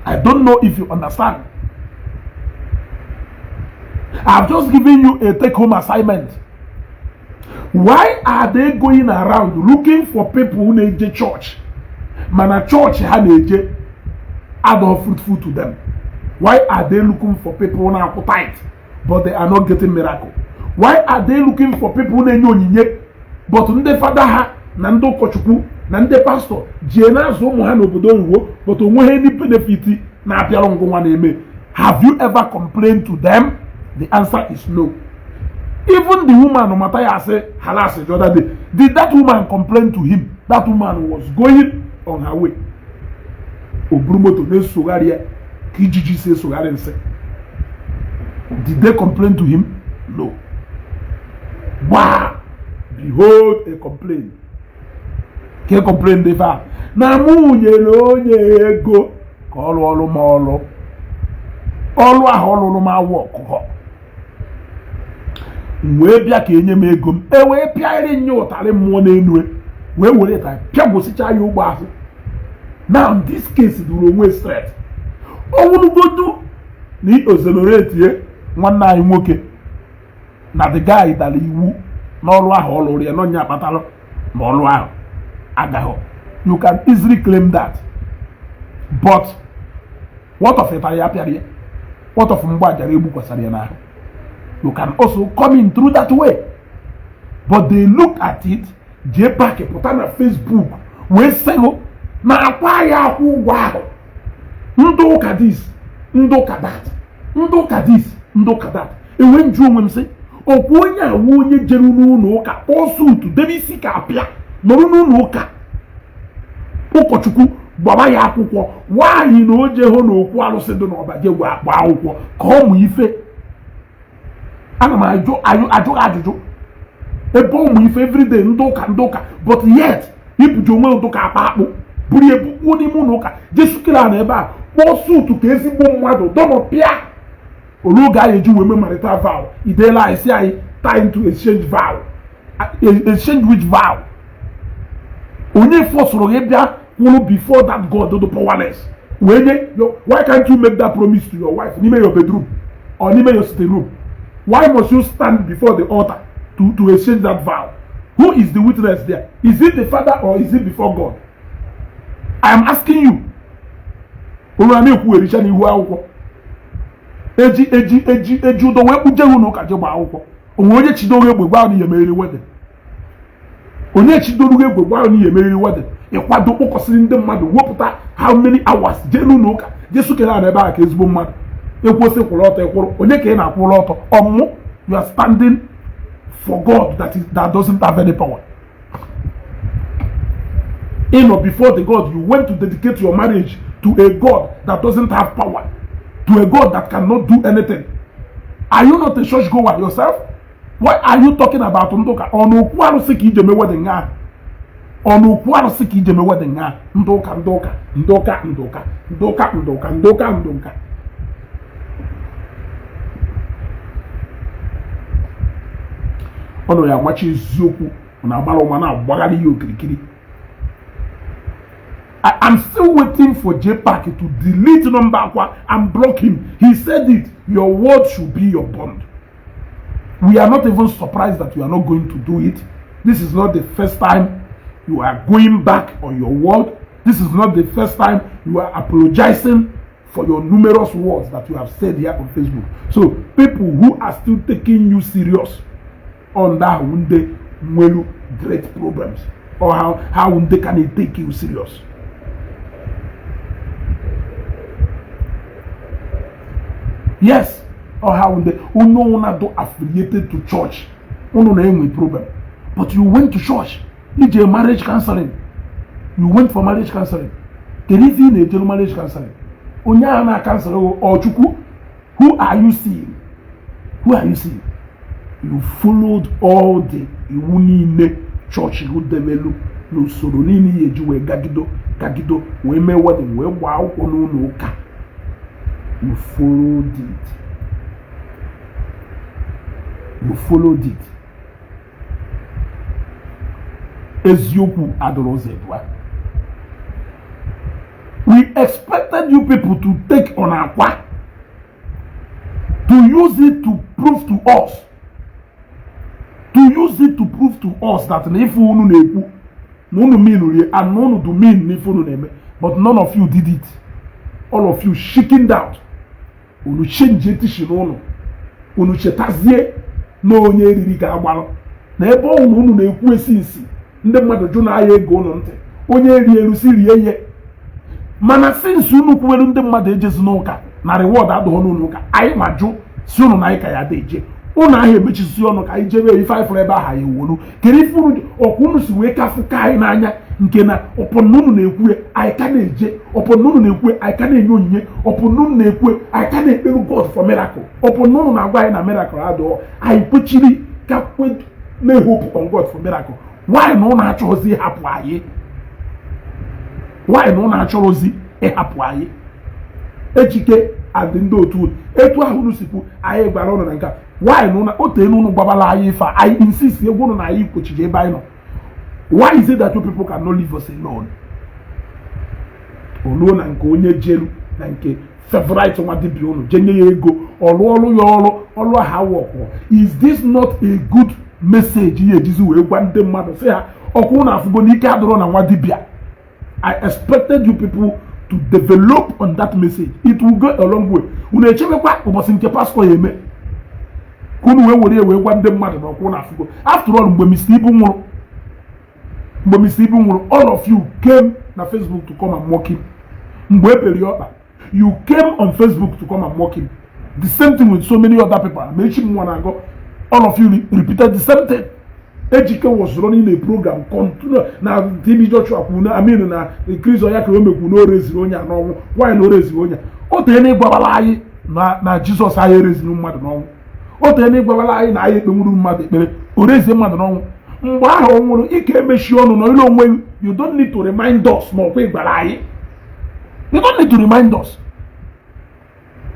I don't know if you understand. I've just given you a take-home assignment. Why are they going around looking for people who na-eje church, mana church ha na-eje adọ fruitful to them? Why are they looking for people na-akwụ tithe but they are not getting miracle? Why are they looking for people na-enye onyinye, but ndị fada ha na ndị ụkọchukwu na ndị pastọ jie na-azụ ụmụ ha n'obodo oyibo, but onweghị any benefit na-abịarụ ngụnwa na-eme? Have you ever complained to them? The answer is no. Even the woman Matthias harassed the other day, did that woman complain to him? That woman was going on her way, o buru moto na-esogharị ya ka ijiji si esogharị nsị. Did they complain to him? No. Gbaa, behold a complaint. Ka complain dị fa na mụ nyere onye ego ka ọ rụọ ọrụ, ma ọrụ ọrụ ahụ ọ lụrụ m awụ ọkụkọ m wee bịa ka enye m ego m, e wee pịarị nye ụtarị mmụọ n'enu, wee were ịtarị pịagwụsịcha ya ụgbọ azụ. Now this case duru onwe straight. Ọwụrụgodu na exonerate nwanne anyị nwoke na the guy dara iwu n'ọrụ ahụ ọ lụrụ ya n'ọnya akpatalụ na ọrụ ahụ agaghị, you can easily claim that. But what of ịtarị ya pịara ya? What of mgbe ajara egbukwasara ya n'ahụ? You can also come in through that way, but they look at it, jee paaki pụta na Facebook wee sịgụ na akwa ya akwụ ụgwọ ahụ, ndị ụka this, ndị ụka that, ndị ụka this, ndị ụka that. Enwe nju onwe m sị, ọkwa onye awụ onye jere n'ụlọ ụka kpọọ suit, debe isi ka apịa, nọrọ n'ụlọ ụka, ụkọchukwu gbaba ya akwụkwọ nwaanyị na o jee hụ na okwu arụsị dị n'ọba je gwa agba akwụkwọ ka ọ mụ ife. Ana m ajụ ajụ ajụjụ ebe ụmụ ife everyday, ndị ụka, ndị ụka, but yet ibuji onwe ụdụ ka akpa akpụ buru ebu kpuo n'ime ụlọ ụka, jesu kira na ebe a kpọọ suit ka ezigbo mmadụ dọnọ pịa. Olu oge anyị eji wee mee marital vow, ideela anyị si anyị time to exchange vow. Exchange which vow? Onye fọsụrụ gị bịa kwụrụ before that God the powerless wee nye? Why can't you make that promise to your wife n'ime your bedroom or n'ime your sitting room? Why must you stand before the altar to exchange that vow? Who is the witness there? Is it the father or is it before God? I am asking you. Olu a na-ekwu ericha n'ihu akwụkwọ eji eji eji eji ụdọ wee kpuje unu ụka je gbaa akwụkwọ. Onwe onye chidoro egbe gwa na ihe meriri wedding? Onye chidoro egbe gwa na ihe meriri wedding? Ịkwado kpọkọsịrị ndị mmadụ, wepụta how many hours jee n'ụlọ ụka, jee sukere na ebe a ka ezigbo mmadụ ekwesị kwụrụ ọtọ. Ịkwụrụ onye ka ị na-akwụrụ ọtọ? Ọmụmụ, you are standing for God that doesn't have any power. Before the God you went to dedicate your marriage to, a God that doesn't have power, to a God that cannot do anything. Are you not a church goer yourself? Why are you talking about ndị ụka? Ọ na okwu arụsị ka ije mee wedding ahụ? Ọ na okwu arụsị ka ije mee wedding ahụ? Ndị ụka, ndị ụka, ndị ụka, ndị ụka, ndị ụka, ndị ụka, ndị ụka, ndị ụka. Ọ nọ ya amachi eziokwu na agbara ụma na-agbagharị ya okirikiri. I am still waiting for JPAC to delete number Akwa and block him. He said it. Your word should be your bond. We are not even surprised that you are not going to do it. This is not the first time you are going back on your word. This is not the first time you are apologizing for your numerous words that you have said here on Facebook. So people who are still taking you serious on that ndị nwelu great problems, or how they can take you serious. Yes, or how they unu na do affiliated to church, unu na-enwe problem. But you went to church, ije marriage counseling. You went for marriage counseling. Kedu ife ị na-ejelu marriage counseling? Onye ahụ na-acounsel ọ Chukwu? Who are you seeing? Who are you seeing? You followed all the iwu niile chọọchị debelu na usoro niile ya eji wee gagido gagido wee mee wedding, wee gbaa akwụkwọ n'ụlọ ụka. You followed it. You followed it. Eziokwu adịrọ ụzọ ebua. We expected you people to take on Akwa, to use it to prove to us, to use it to prove to us that na ife unu na-ekwu na unu mean rie and na unu do mean n'ife unu na-eme. But none of you did it. All of you chickened out. Unu change teaching unu. Unu chetazie na onye eriri ka agbalụ na ebe ọ unu na-ekwu esi nsi ndị mmadụ jụ na aya ego unu ntị. Onye eri eru si rie ihe. Mana since unu kwuwere ndị mmadụ ejezi n'ụka na reward adịghị n'ụlọ ụka, anyị ma jụ si unu na anyị ka ya dị eje ụnụ ahụ emechisi ọnụ ka anyị jebe ife anyị fụrụ ebe ahụ anyị ewolu. Kedu ife unu ọkwa unu si wee kafụ ka anyị n'anya nke na ọpụ na unu na-ekwu anyị ka na-eje, ọpụ na unu na-ekwu anyị ka na-enye onyinye, ọpụ na unu na-ekwu anyị ka na-ekperu God for miracle, ọpụ na unu na-agwa anyị na miracle adịghọ, anyị kwechiri ka kwe na-ehope on God for miracle? Why na unu achọghịzi ịhapụ anyị? Why na unu achọrọzi ịhapụ anyị? Ejike adị ndị otu etu ahụ unu sikwu anyị gwara ụnụ na nke a. Why na ụnụ otu enu unu gbabala anyị ife a? Anyị insist egwu ụnụ na anyị kwechiri ebe anyị nọ. Why is it that you people cannot leave us alone? Oluo na nke onye jelu na nke favorite nwa dibịa unu jee nye ya ego ọrụ ọrụ ya ọrụ ọrụ ahụ awọkụ. Is this not a good message ya ejizi wee gwa ndị mmadụ sị ha ọkụ unu afụgo n'ike adịrọ na nwa dibịa? I expected you people to develop on that message. It will go a long way. Unu echebekwa ụbọchị nke pastọ ya eme ka unu wee were ya wee gwa ndị mmadụ na ọkwụ na afụgo. After all, mgbe Mr. Ibu nwụrụ, mgbe Mr. Ibu nwụrụ, all of you came na Facebook to come and mock him. Mgbe e pere ya ọkpa, you came on Facebook to come and mock him. The same thing with so many other people. Mechi m nwa na-agọ, all of you repeated the same thing. Ejike was running a program continue na TB Joshua kwuru na Aminu na Chris Oyakhilome kwuru na o reziri onye a n'ọnwụ. Why na o reziri onye a? O tee na ịgwabala anyị na Jizọs anyị ereziri mmadụ n'ọnwụ. O tee na ịgwabala anyị na anyị ekpenwuru mmadụ ekpere o rezie mmadụ n'ọnwụ. Mgbe ahụ ọ nwụrụ, ike emechi ọnụ nọ ile onwe. You don't need to remind us na ọkwa ịgbara anyị. You don't need to remind us.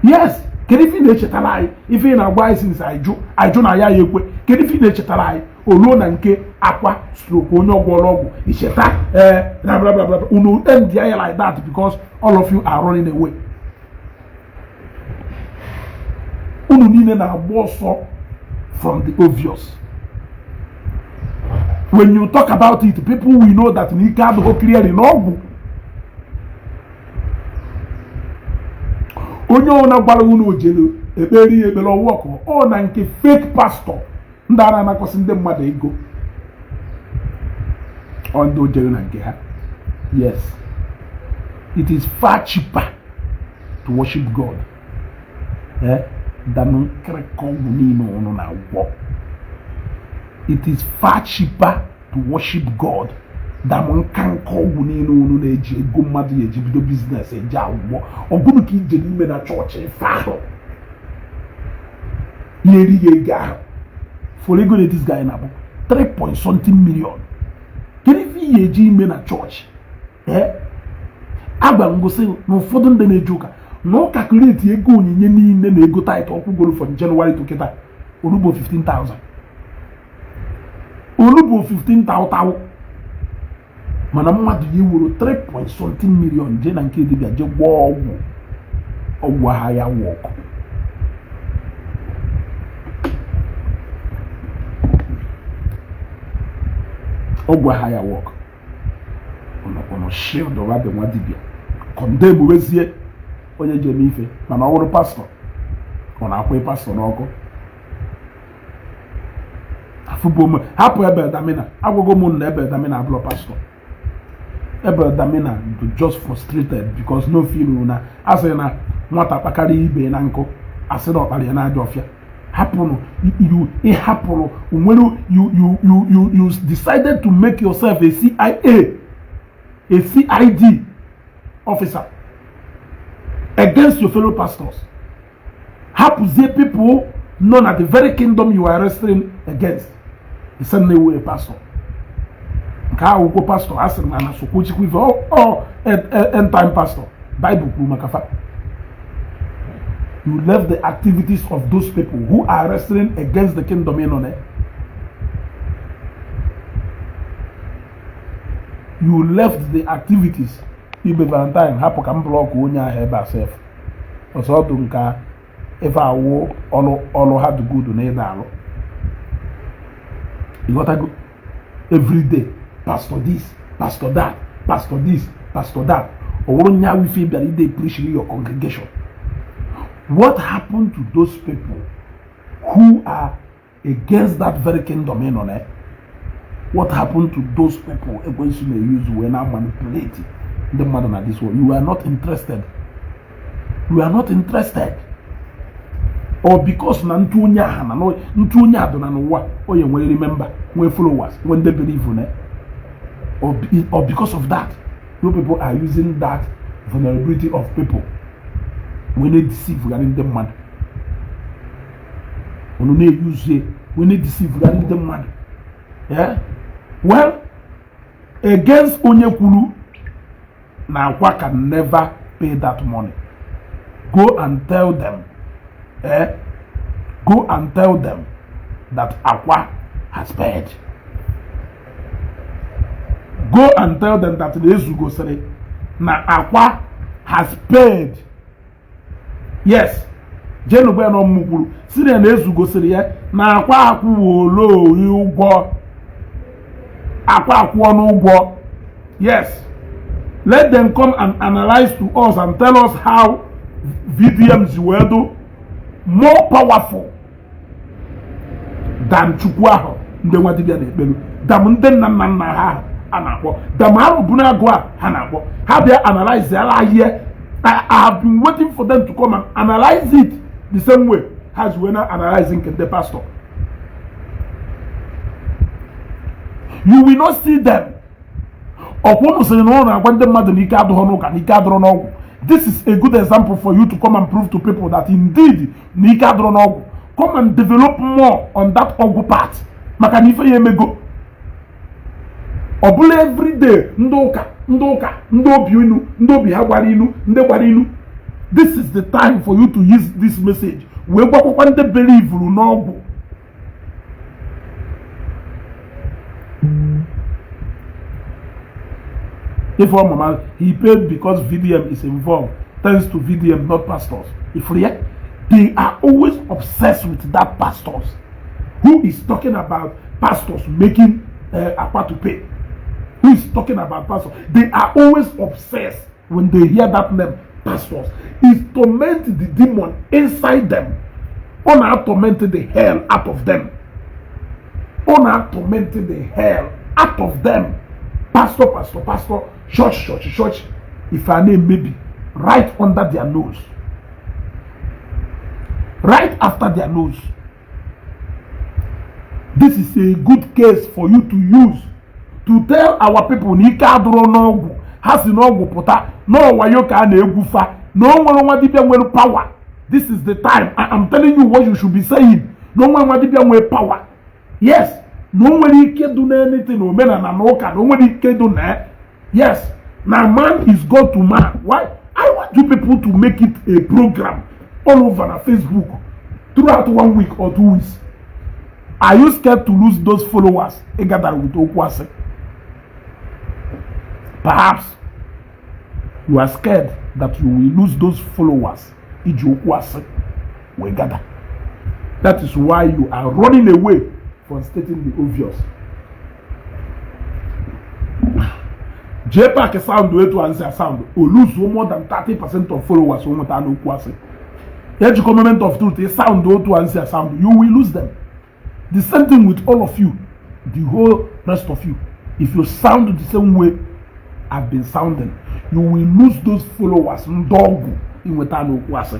Yes, kedu ife ị na-echetara anyị? Ife ị na-agwa anyị since anyị jụ, anyị jụ na ya ya ekwe. Kedu ife ị na-echetara anyị? O ruo na nke Akwa stroke onye ọgwụ ọrụ ọgwụ icheta ee bla bla bla bla. Unu end ya like that because all of you are running away. Unu niile na-agba ọsọ from the obvious. When you talk about it, people will know that n'ike adịghị clearly n'ọgwụ. Onye ọna gwara unu ojelu ekpere ya ekpere ọwụ ọkụ ọ na nke fake pastor ndị a na-anakọsị ndị mmadụ ego ọ ndị ojelu na nke ha. Yes, it is far cheaper to worship God than nkịrịka ọgwụ niile ụnụ na-agwọ. It is far cheaper to worship God than nka nka ọgwụ niile unu na-eji ego mmadụ ya eji bido business eji agwọ ọgwụnụ ka ije n'ime na chọọchị ife ahụ ya erighị ego ahụ. For ego na this guy na-abụ 3 point something million. Kedu ife ihe eji ime na chọọchị? Agba ngosi na ụfọdụ ndị na-eje ụka na ụka create ego onyinye niile na ego tithe ọkwụgoro from January to kịta olugbo 15,000, olugbo 15,000. Mana mmadụ ya ewuru 3 point something million jee na nke dibịa jee gwọọ ọgwụ ọgwụ agha ya wọkụ. Ọgwụ agha ya wọkụ. Ụnụ shield ụra dị nwa dibịa condemn wezie onye ji eme ife. Mana ọ wụrụ pastọ ọ na-akwụ pastọ n'ọkụ. Afụbụ m hapụ Ebel Damina. Agwago m na Ebel Damina abụrụ pastọ. Ebel Damina do just frustrated because no feel na asị na nwata kpakarịa ibe na nkụ asị na ọkpara ya n'ajọ ọfịa. Hapụrụ you, ịhapụrụ nwere you you you you you decided to make yourself a CIA, a CID officer against your fellow pastors. Hapụzie people nọ na the very kingdom you are wrestling against. Ise na ewu a pastor nke akwụkwọ pastor a sịrị na na sokwuchikwa ife ọ end time pastor Bible kwuru maka fa. You left the activities of those people who are wrestling against the kingdom in on it. You left the activities. Ibe Valentine hapụ ka m block onye ahụ ebe a sef ọsọ ọdụ nke ife awụ ọlụ ọlụ ha dugudu na ịda alụ. Ịghọtago? Every day, pastor this, pastor that, pastor this, pastor that. Ọ wụrụ nya ife bịara ide preach your congregation. What happened to those people who are against that very kingdom in on it? What happened to those people ekwensu na-use wee na manipulate ndị mmadụ na this world? You are not interested. You are not interested. Or because na ntụ onye aha na ntụ onye adụ na n'ụwa onye nwere remember nwee followers nwee ndị believe na, or because of that you people are using that vulnerability of people wee na-edeceive gharị ndị mmadụ. Unu na-eyuzie wee na-edeceive gharị ndị mmadụ. Yeah? Well, against onye kwuru na Akwa can never pay that money, go and tell them, eh? Go and tell them that Akwa has paid. Go and tell them that Ezugo sịrị na Akwa has paid. Yes, jenugbe na ọmụ kwuru sị na Ezugo sịrị ya na Akwa akwụwolo ụgwọ, Akwa akwụọ n'ụgwọ. Yes, let them come and analyze to us and tell us how VDMs wee do more powerful than Chukwu ahụ ndị nwa dibịa na-ekpelu, dam ndị nna nna nna ha a na-akpọ, dam arụbunagụ a ha na-akpọ. Ha bịa analyze ala ihe. I have been waiting for them to come and analyze it the same way has when analyzing nke ndị pastor. You will not see them. Ọkwa unu sịrị na ụlọ na-agwa ndị mmadụ na ike adịghọ n'ụka na ike adịrọ n'ọgwụ. This is a good example for you to come and prove to people that indeed na ike adịrọ n'ọgwụ. Come and develop more on that ọgwụ part. Maka na ife ya emego. Ọ bụla everyday ndị ụka ndị ụka ndị obi inu ndị obi ha gbara inu ndị gbara inu. This is the time for you to use this message wee gwakwakwa ndị belivuru n'ọgwụ. If one mama, he paid because VDM is involved. Thanks to VDM, not pastors. If they are always obsessed with that pastors. Who is talking about pastors making Akwa to pay? Who is talking about pastors? They are always obsessed when they hear that name, pastors. It torment the demon inside them. Ona torment the hell out of them. Ona torment the hell out of them. Pastor, pastor, pastor, church, church, church. If our name may be right under their nose, right after their nose. This is a good case for you to use to tell our people na ike adụrọ n'ọgwụ ha si n'ọgwụ pụta n'ọwayo ka a na-egwufa na o nwere nwa dibịa nwere power. This is the time I am telling you what you should be saying. Na o nwere nwa dibịa nwere power. Yes, na o nwere ike dị na anything omenala na ụka na o nwere ike dị na. Yes, na man is God to man. Why? I want you people to make it a program all over na Facebook throughout 1 week or 2 weeks. Are you scared to lose those followers ị gather with okwu asị? Perhaps you are scared that you will lose those followers iji okwu asị wee gather. That is why you are running away from stating the obvious. JPAC sound etu ansi sound o lose more than 30% of followers o nweta n'okwu asị. Ejikọ moment of truth sound otu ansi sound, you will lose them. The same thing with all of you, the whole rest of you. If you sound the same way I've been sounding, you will lose those followers. Ndị ọgwụ inweta n'okwu asị,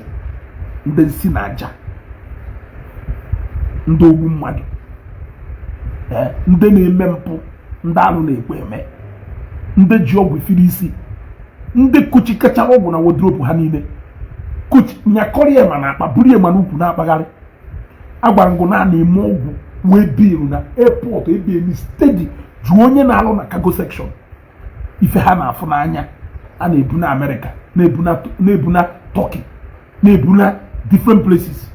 ndị nsi na aja. Ndị ogbu mmadụ, ndị na-eme mpụ, ndị alụ na-ekwe eme, ndị ji ọgwụ efiri isi, ndị kuchikachara ọgwụ na wardrobe ha niile, nyakọrọ ya ma na akpa buru ya ma n'ukwu na-akpagharị. Agwara ngụ na na-eme ọgwụ wee biru na airport ebe emi steady. Jụọ onye na-alụ na cargo section ife ha na-afụ n'anya a na-ebu na Amerịka, na-ebu na Turkey, na-ebu na different places.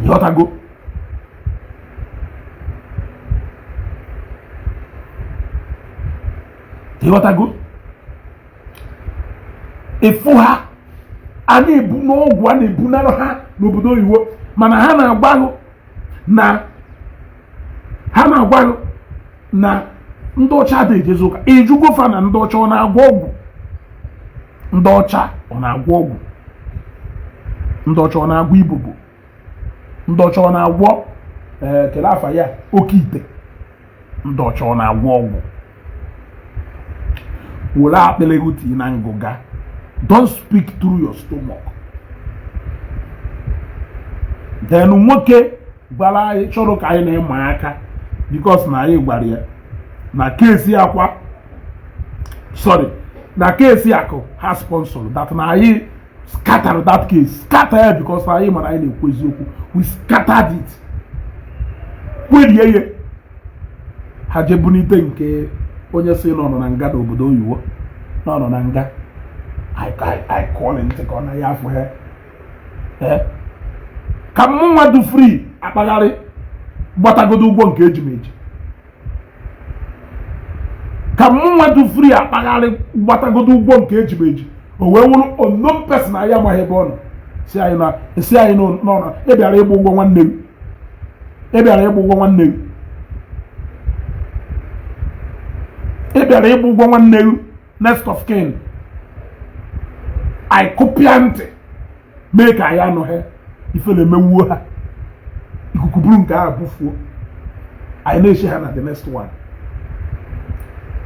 Ịghọtago? Ịghọtago? Ịfụ ha a na-ebu n'ọgwụ a na-ebunara ha n'obodo oyibo, mana ha na-agbaghụ na ha na-agwaghị na ndị ọcha adịghị ejezi ụka. Ịjụgo fa na ndị ọcha ọ na-agwọ ọgwụ? Ndị ọcha ọ na-agwọ ọgwụ? Ndị ọcha ọ na-agwọ ibubo? Ndị ọcha ọ na-agwọ kele afa ya oke ite? Ndị ọcha ọ na-agwọ ọgwụ? Were akpịrị gị tii na ngụga. Don't speak through your stomach. Then nwoke gwara anyị chọrọ ka anyị na-ịma aka because na anyị gwara ya na case akwa, sorry, na case akụ ha sponsor that, na anyị scatter that case, scatter ya because anyị mara anyị na-ekwu eziokwu. We scattered it, kwerie ya. Ha jebunite nke onye si nọ na nga n'obodo oyibo, nọ na nga. I call ntị ka ọ na ya afọ ha ka mụ dị free akpagharị gbatagodo ụgwọ nke eji m eji, ka mụ dị free akpagharị gbatagodo ụgwọ nke eji m eji. O wee wụrụ unknown person anyị amaghị ebe ọ nọ, si anyị na si anyị n'ọnọ ị bịara ịgba ụgwọ nwanne gị, ị bịara ịgba ụgwọ nwanne gị, ị bịara ịgba ụgwọ nwanne gị, next of kin. Anyị kụpịa ntị mee ka anyị anụghị ifele emewuo ha, ikuku buru nke ahụ bufuo. Anyị na-eche ha na the next one.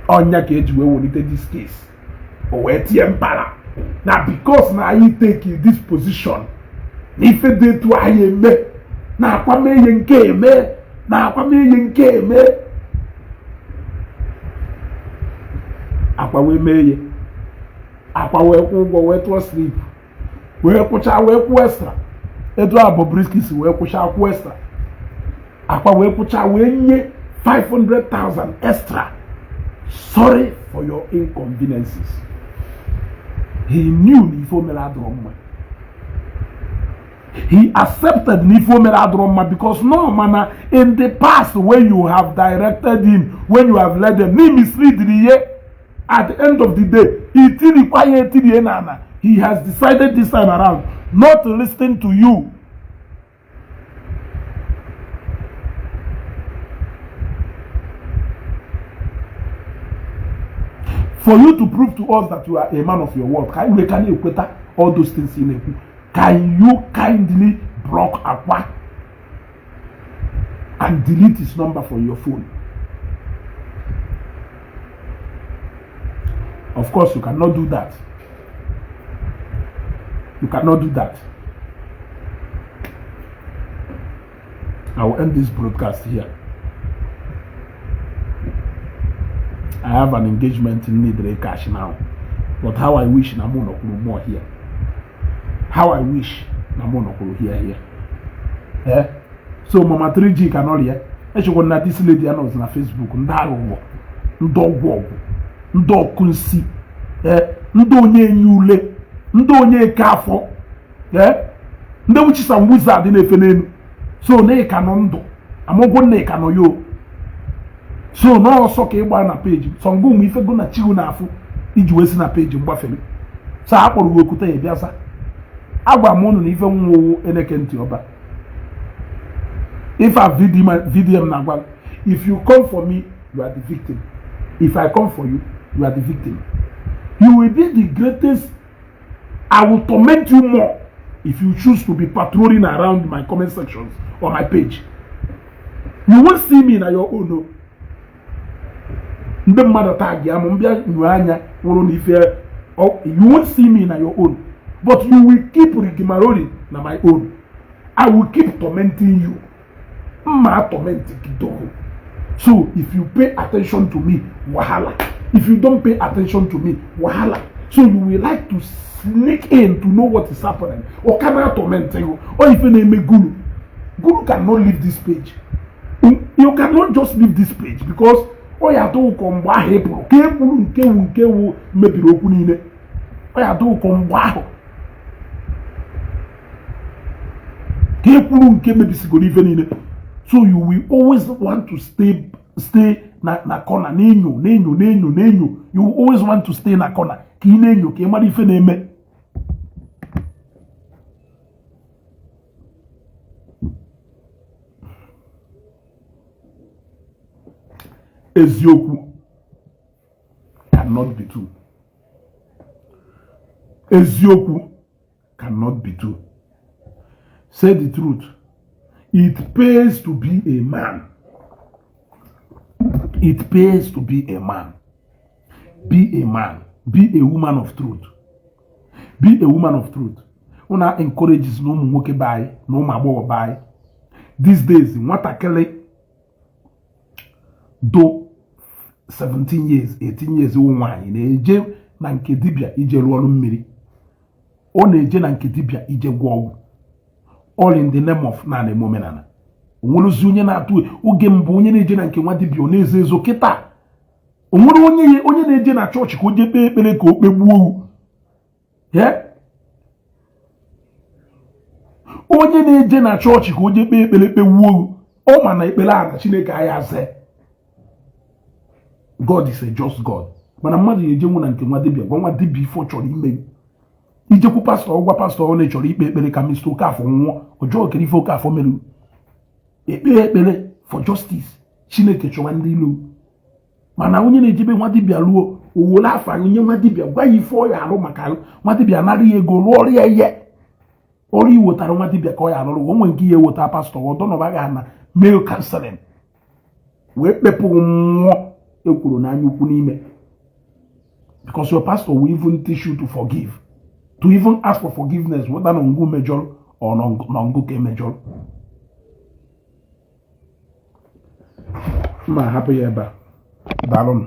Ọnya ka eji wee welite this case, o wee tie mpara na because na anyị take this position na ife dị etu anyị eme na akwameye nke eme na akwameye nke eme akwa wee mee ya akwa wee kwụ ụgwọ wee tụọ slip wee kwụcha wee kwụọ extra. Etu a Bobrisky si wee kwụcha kwụọ extra, akwa wee kwụcha wee nye 500,000 extra. Sorry for your inconveniences. He knew na ife o mere adịrọ mma. He accepted na ife o mere adịrọ mma because no mana in the past, when you have directed him, when you have led him, na mislead ihe. At the end of the day, itirikwa ya etirie na ana. He has decided this time around not to listen to you. For you to prove to us that you are a man of your word, ka iwe ka na-ekweta all those things ị na-ekwu, can you kindly block akwa and delete his number from your phone? Of course you cannot do that. You cannot do that. I will end this broadcast here. I have an engagement in need cash now. But how I wish na mụ nọkwuru more here. How I wish na mụ nọkwuru here here. Eh? So Mama 3G ka nọrọ ya. Echekwa na this lady anọzi na Facebook, ndị aghụghọ, ndị ọgwụ ọgwụ, ndị ọkụ nsi, ndị onye enye ule, ndị onye eke afọ, ndị witches and wizard na-efe n'elu. So na ị ka nọ ndụ, amụgwọ na ị ka nọ yo. So n'ọsọ ka ịgba na peji sọ ngụ ụmụ ife go na chihu na afụ iji wee si na peji mgbafere. So a kpọrọ okwute ya bịa sa. Agwa m unu na ife nwa eneke ntị ọba. If a VDM na-agwa, if you come for me, you are the victim. If I come for you, you are the victim. You will be the greatest. I will torment you more if you choose to be patrolling around my comment sections or my page. You won't see me na your own. No. Ndị mmadụ tag ya m mbịa nyụọ anya wụrụ na ife, you won't see me na your own, but you will keep rigmarole na my own. I will keep tormenting you. Mma atorment gidogo. So if you pay attention to me, wahala. If you don't pay attention to me, wahala. So you will like to sneak in to know what is happening. Ọ ka na-atorment you. Or ife na-eme guru. Guru cannot leave this page. You cannot just leave this page because ọ ya atụ ụkọ mgbe ahụ ị pụrụ ka e kwuru nke wu nke wu mebiri okwu niile. Ọ ya atụ ụkọ mgbe ahụ ka e kwuru nke mebisigoro ife niile. So you will always want to stay na corner na-enyo na-enyo na-enyo na-enyo. You will always want to stay na corner ka ị na-enyo ka ị mara ife na-eme. Eziokwu cannot be true. Eziokwu cannot be true. Say the truth. It pays to be a man. It pays to be a man. Be a man. Be a woman of truth. Be a woman of truth. Una encourages na ụmụ nwoke be anyị na ụmụ agbọghọ be anyị. These days, nwatakịrị do 17 years, 18 years wụ nwaanyị na-eje na nke dibịa ije rụọ ọrụ mmiri. Ọ na-eje na nke dibịa ije gwọ ọgwụ. All in the name of na na-eme omenala. O nwerozi onye na-atụ oge mbụ onye na-eje na nke nwa dibịa ọ na-ezo ezo kịta. O nwere onye na-eje na chọọchị ka o jee kpee ekpere ka o kpegbuo owu. Onye na-eje na chọọchị ka o jee kpee ekpere kpegbuo owu. Ọ ma na ekpere a na Chineke anyị aze. God is a just God. Mana mmadụ ya ejenwu na nke nwa dibịa gwa nwa dibịa ife ọ chọrọ ime. Ijekwu pastọ gwa pastọ ọ na-echọrọ ikpe ekpere ka Mr. Okafọ nwụọ. Ọjọọ kere ife Okafọ mere. Ekpe ekpere for justice. Chineke chọwa ndị ilo. Mana onye na-ejebe nwa dibịa ruo owole afa onye nwa dibịa gwa ya ife ọ ya arụ maka nwa dibịa nara ya ego rụọ ọrụ ya ihe ọrụ iwetara nwa dibịa ka ọ ya arụrụ. O nwere nke ihe eweta pastọ ọdọnọba ga na male counseling wee kpepụ mmụọ ekwuru n'anya ukwu n'ime. Because your pastor will even teach you to forgive, to even ask for forgiveness, whether na ngụ mejọrọ or na ngụ ka emejọrọ. Ma hapụ ya ebe a. Daalụnụ.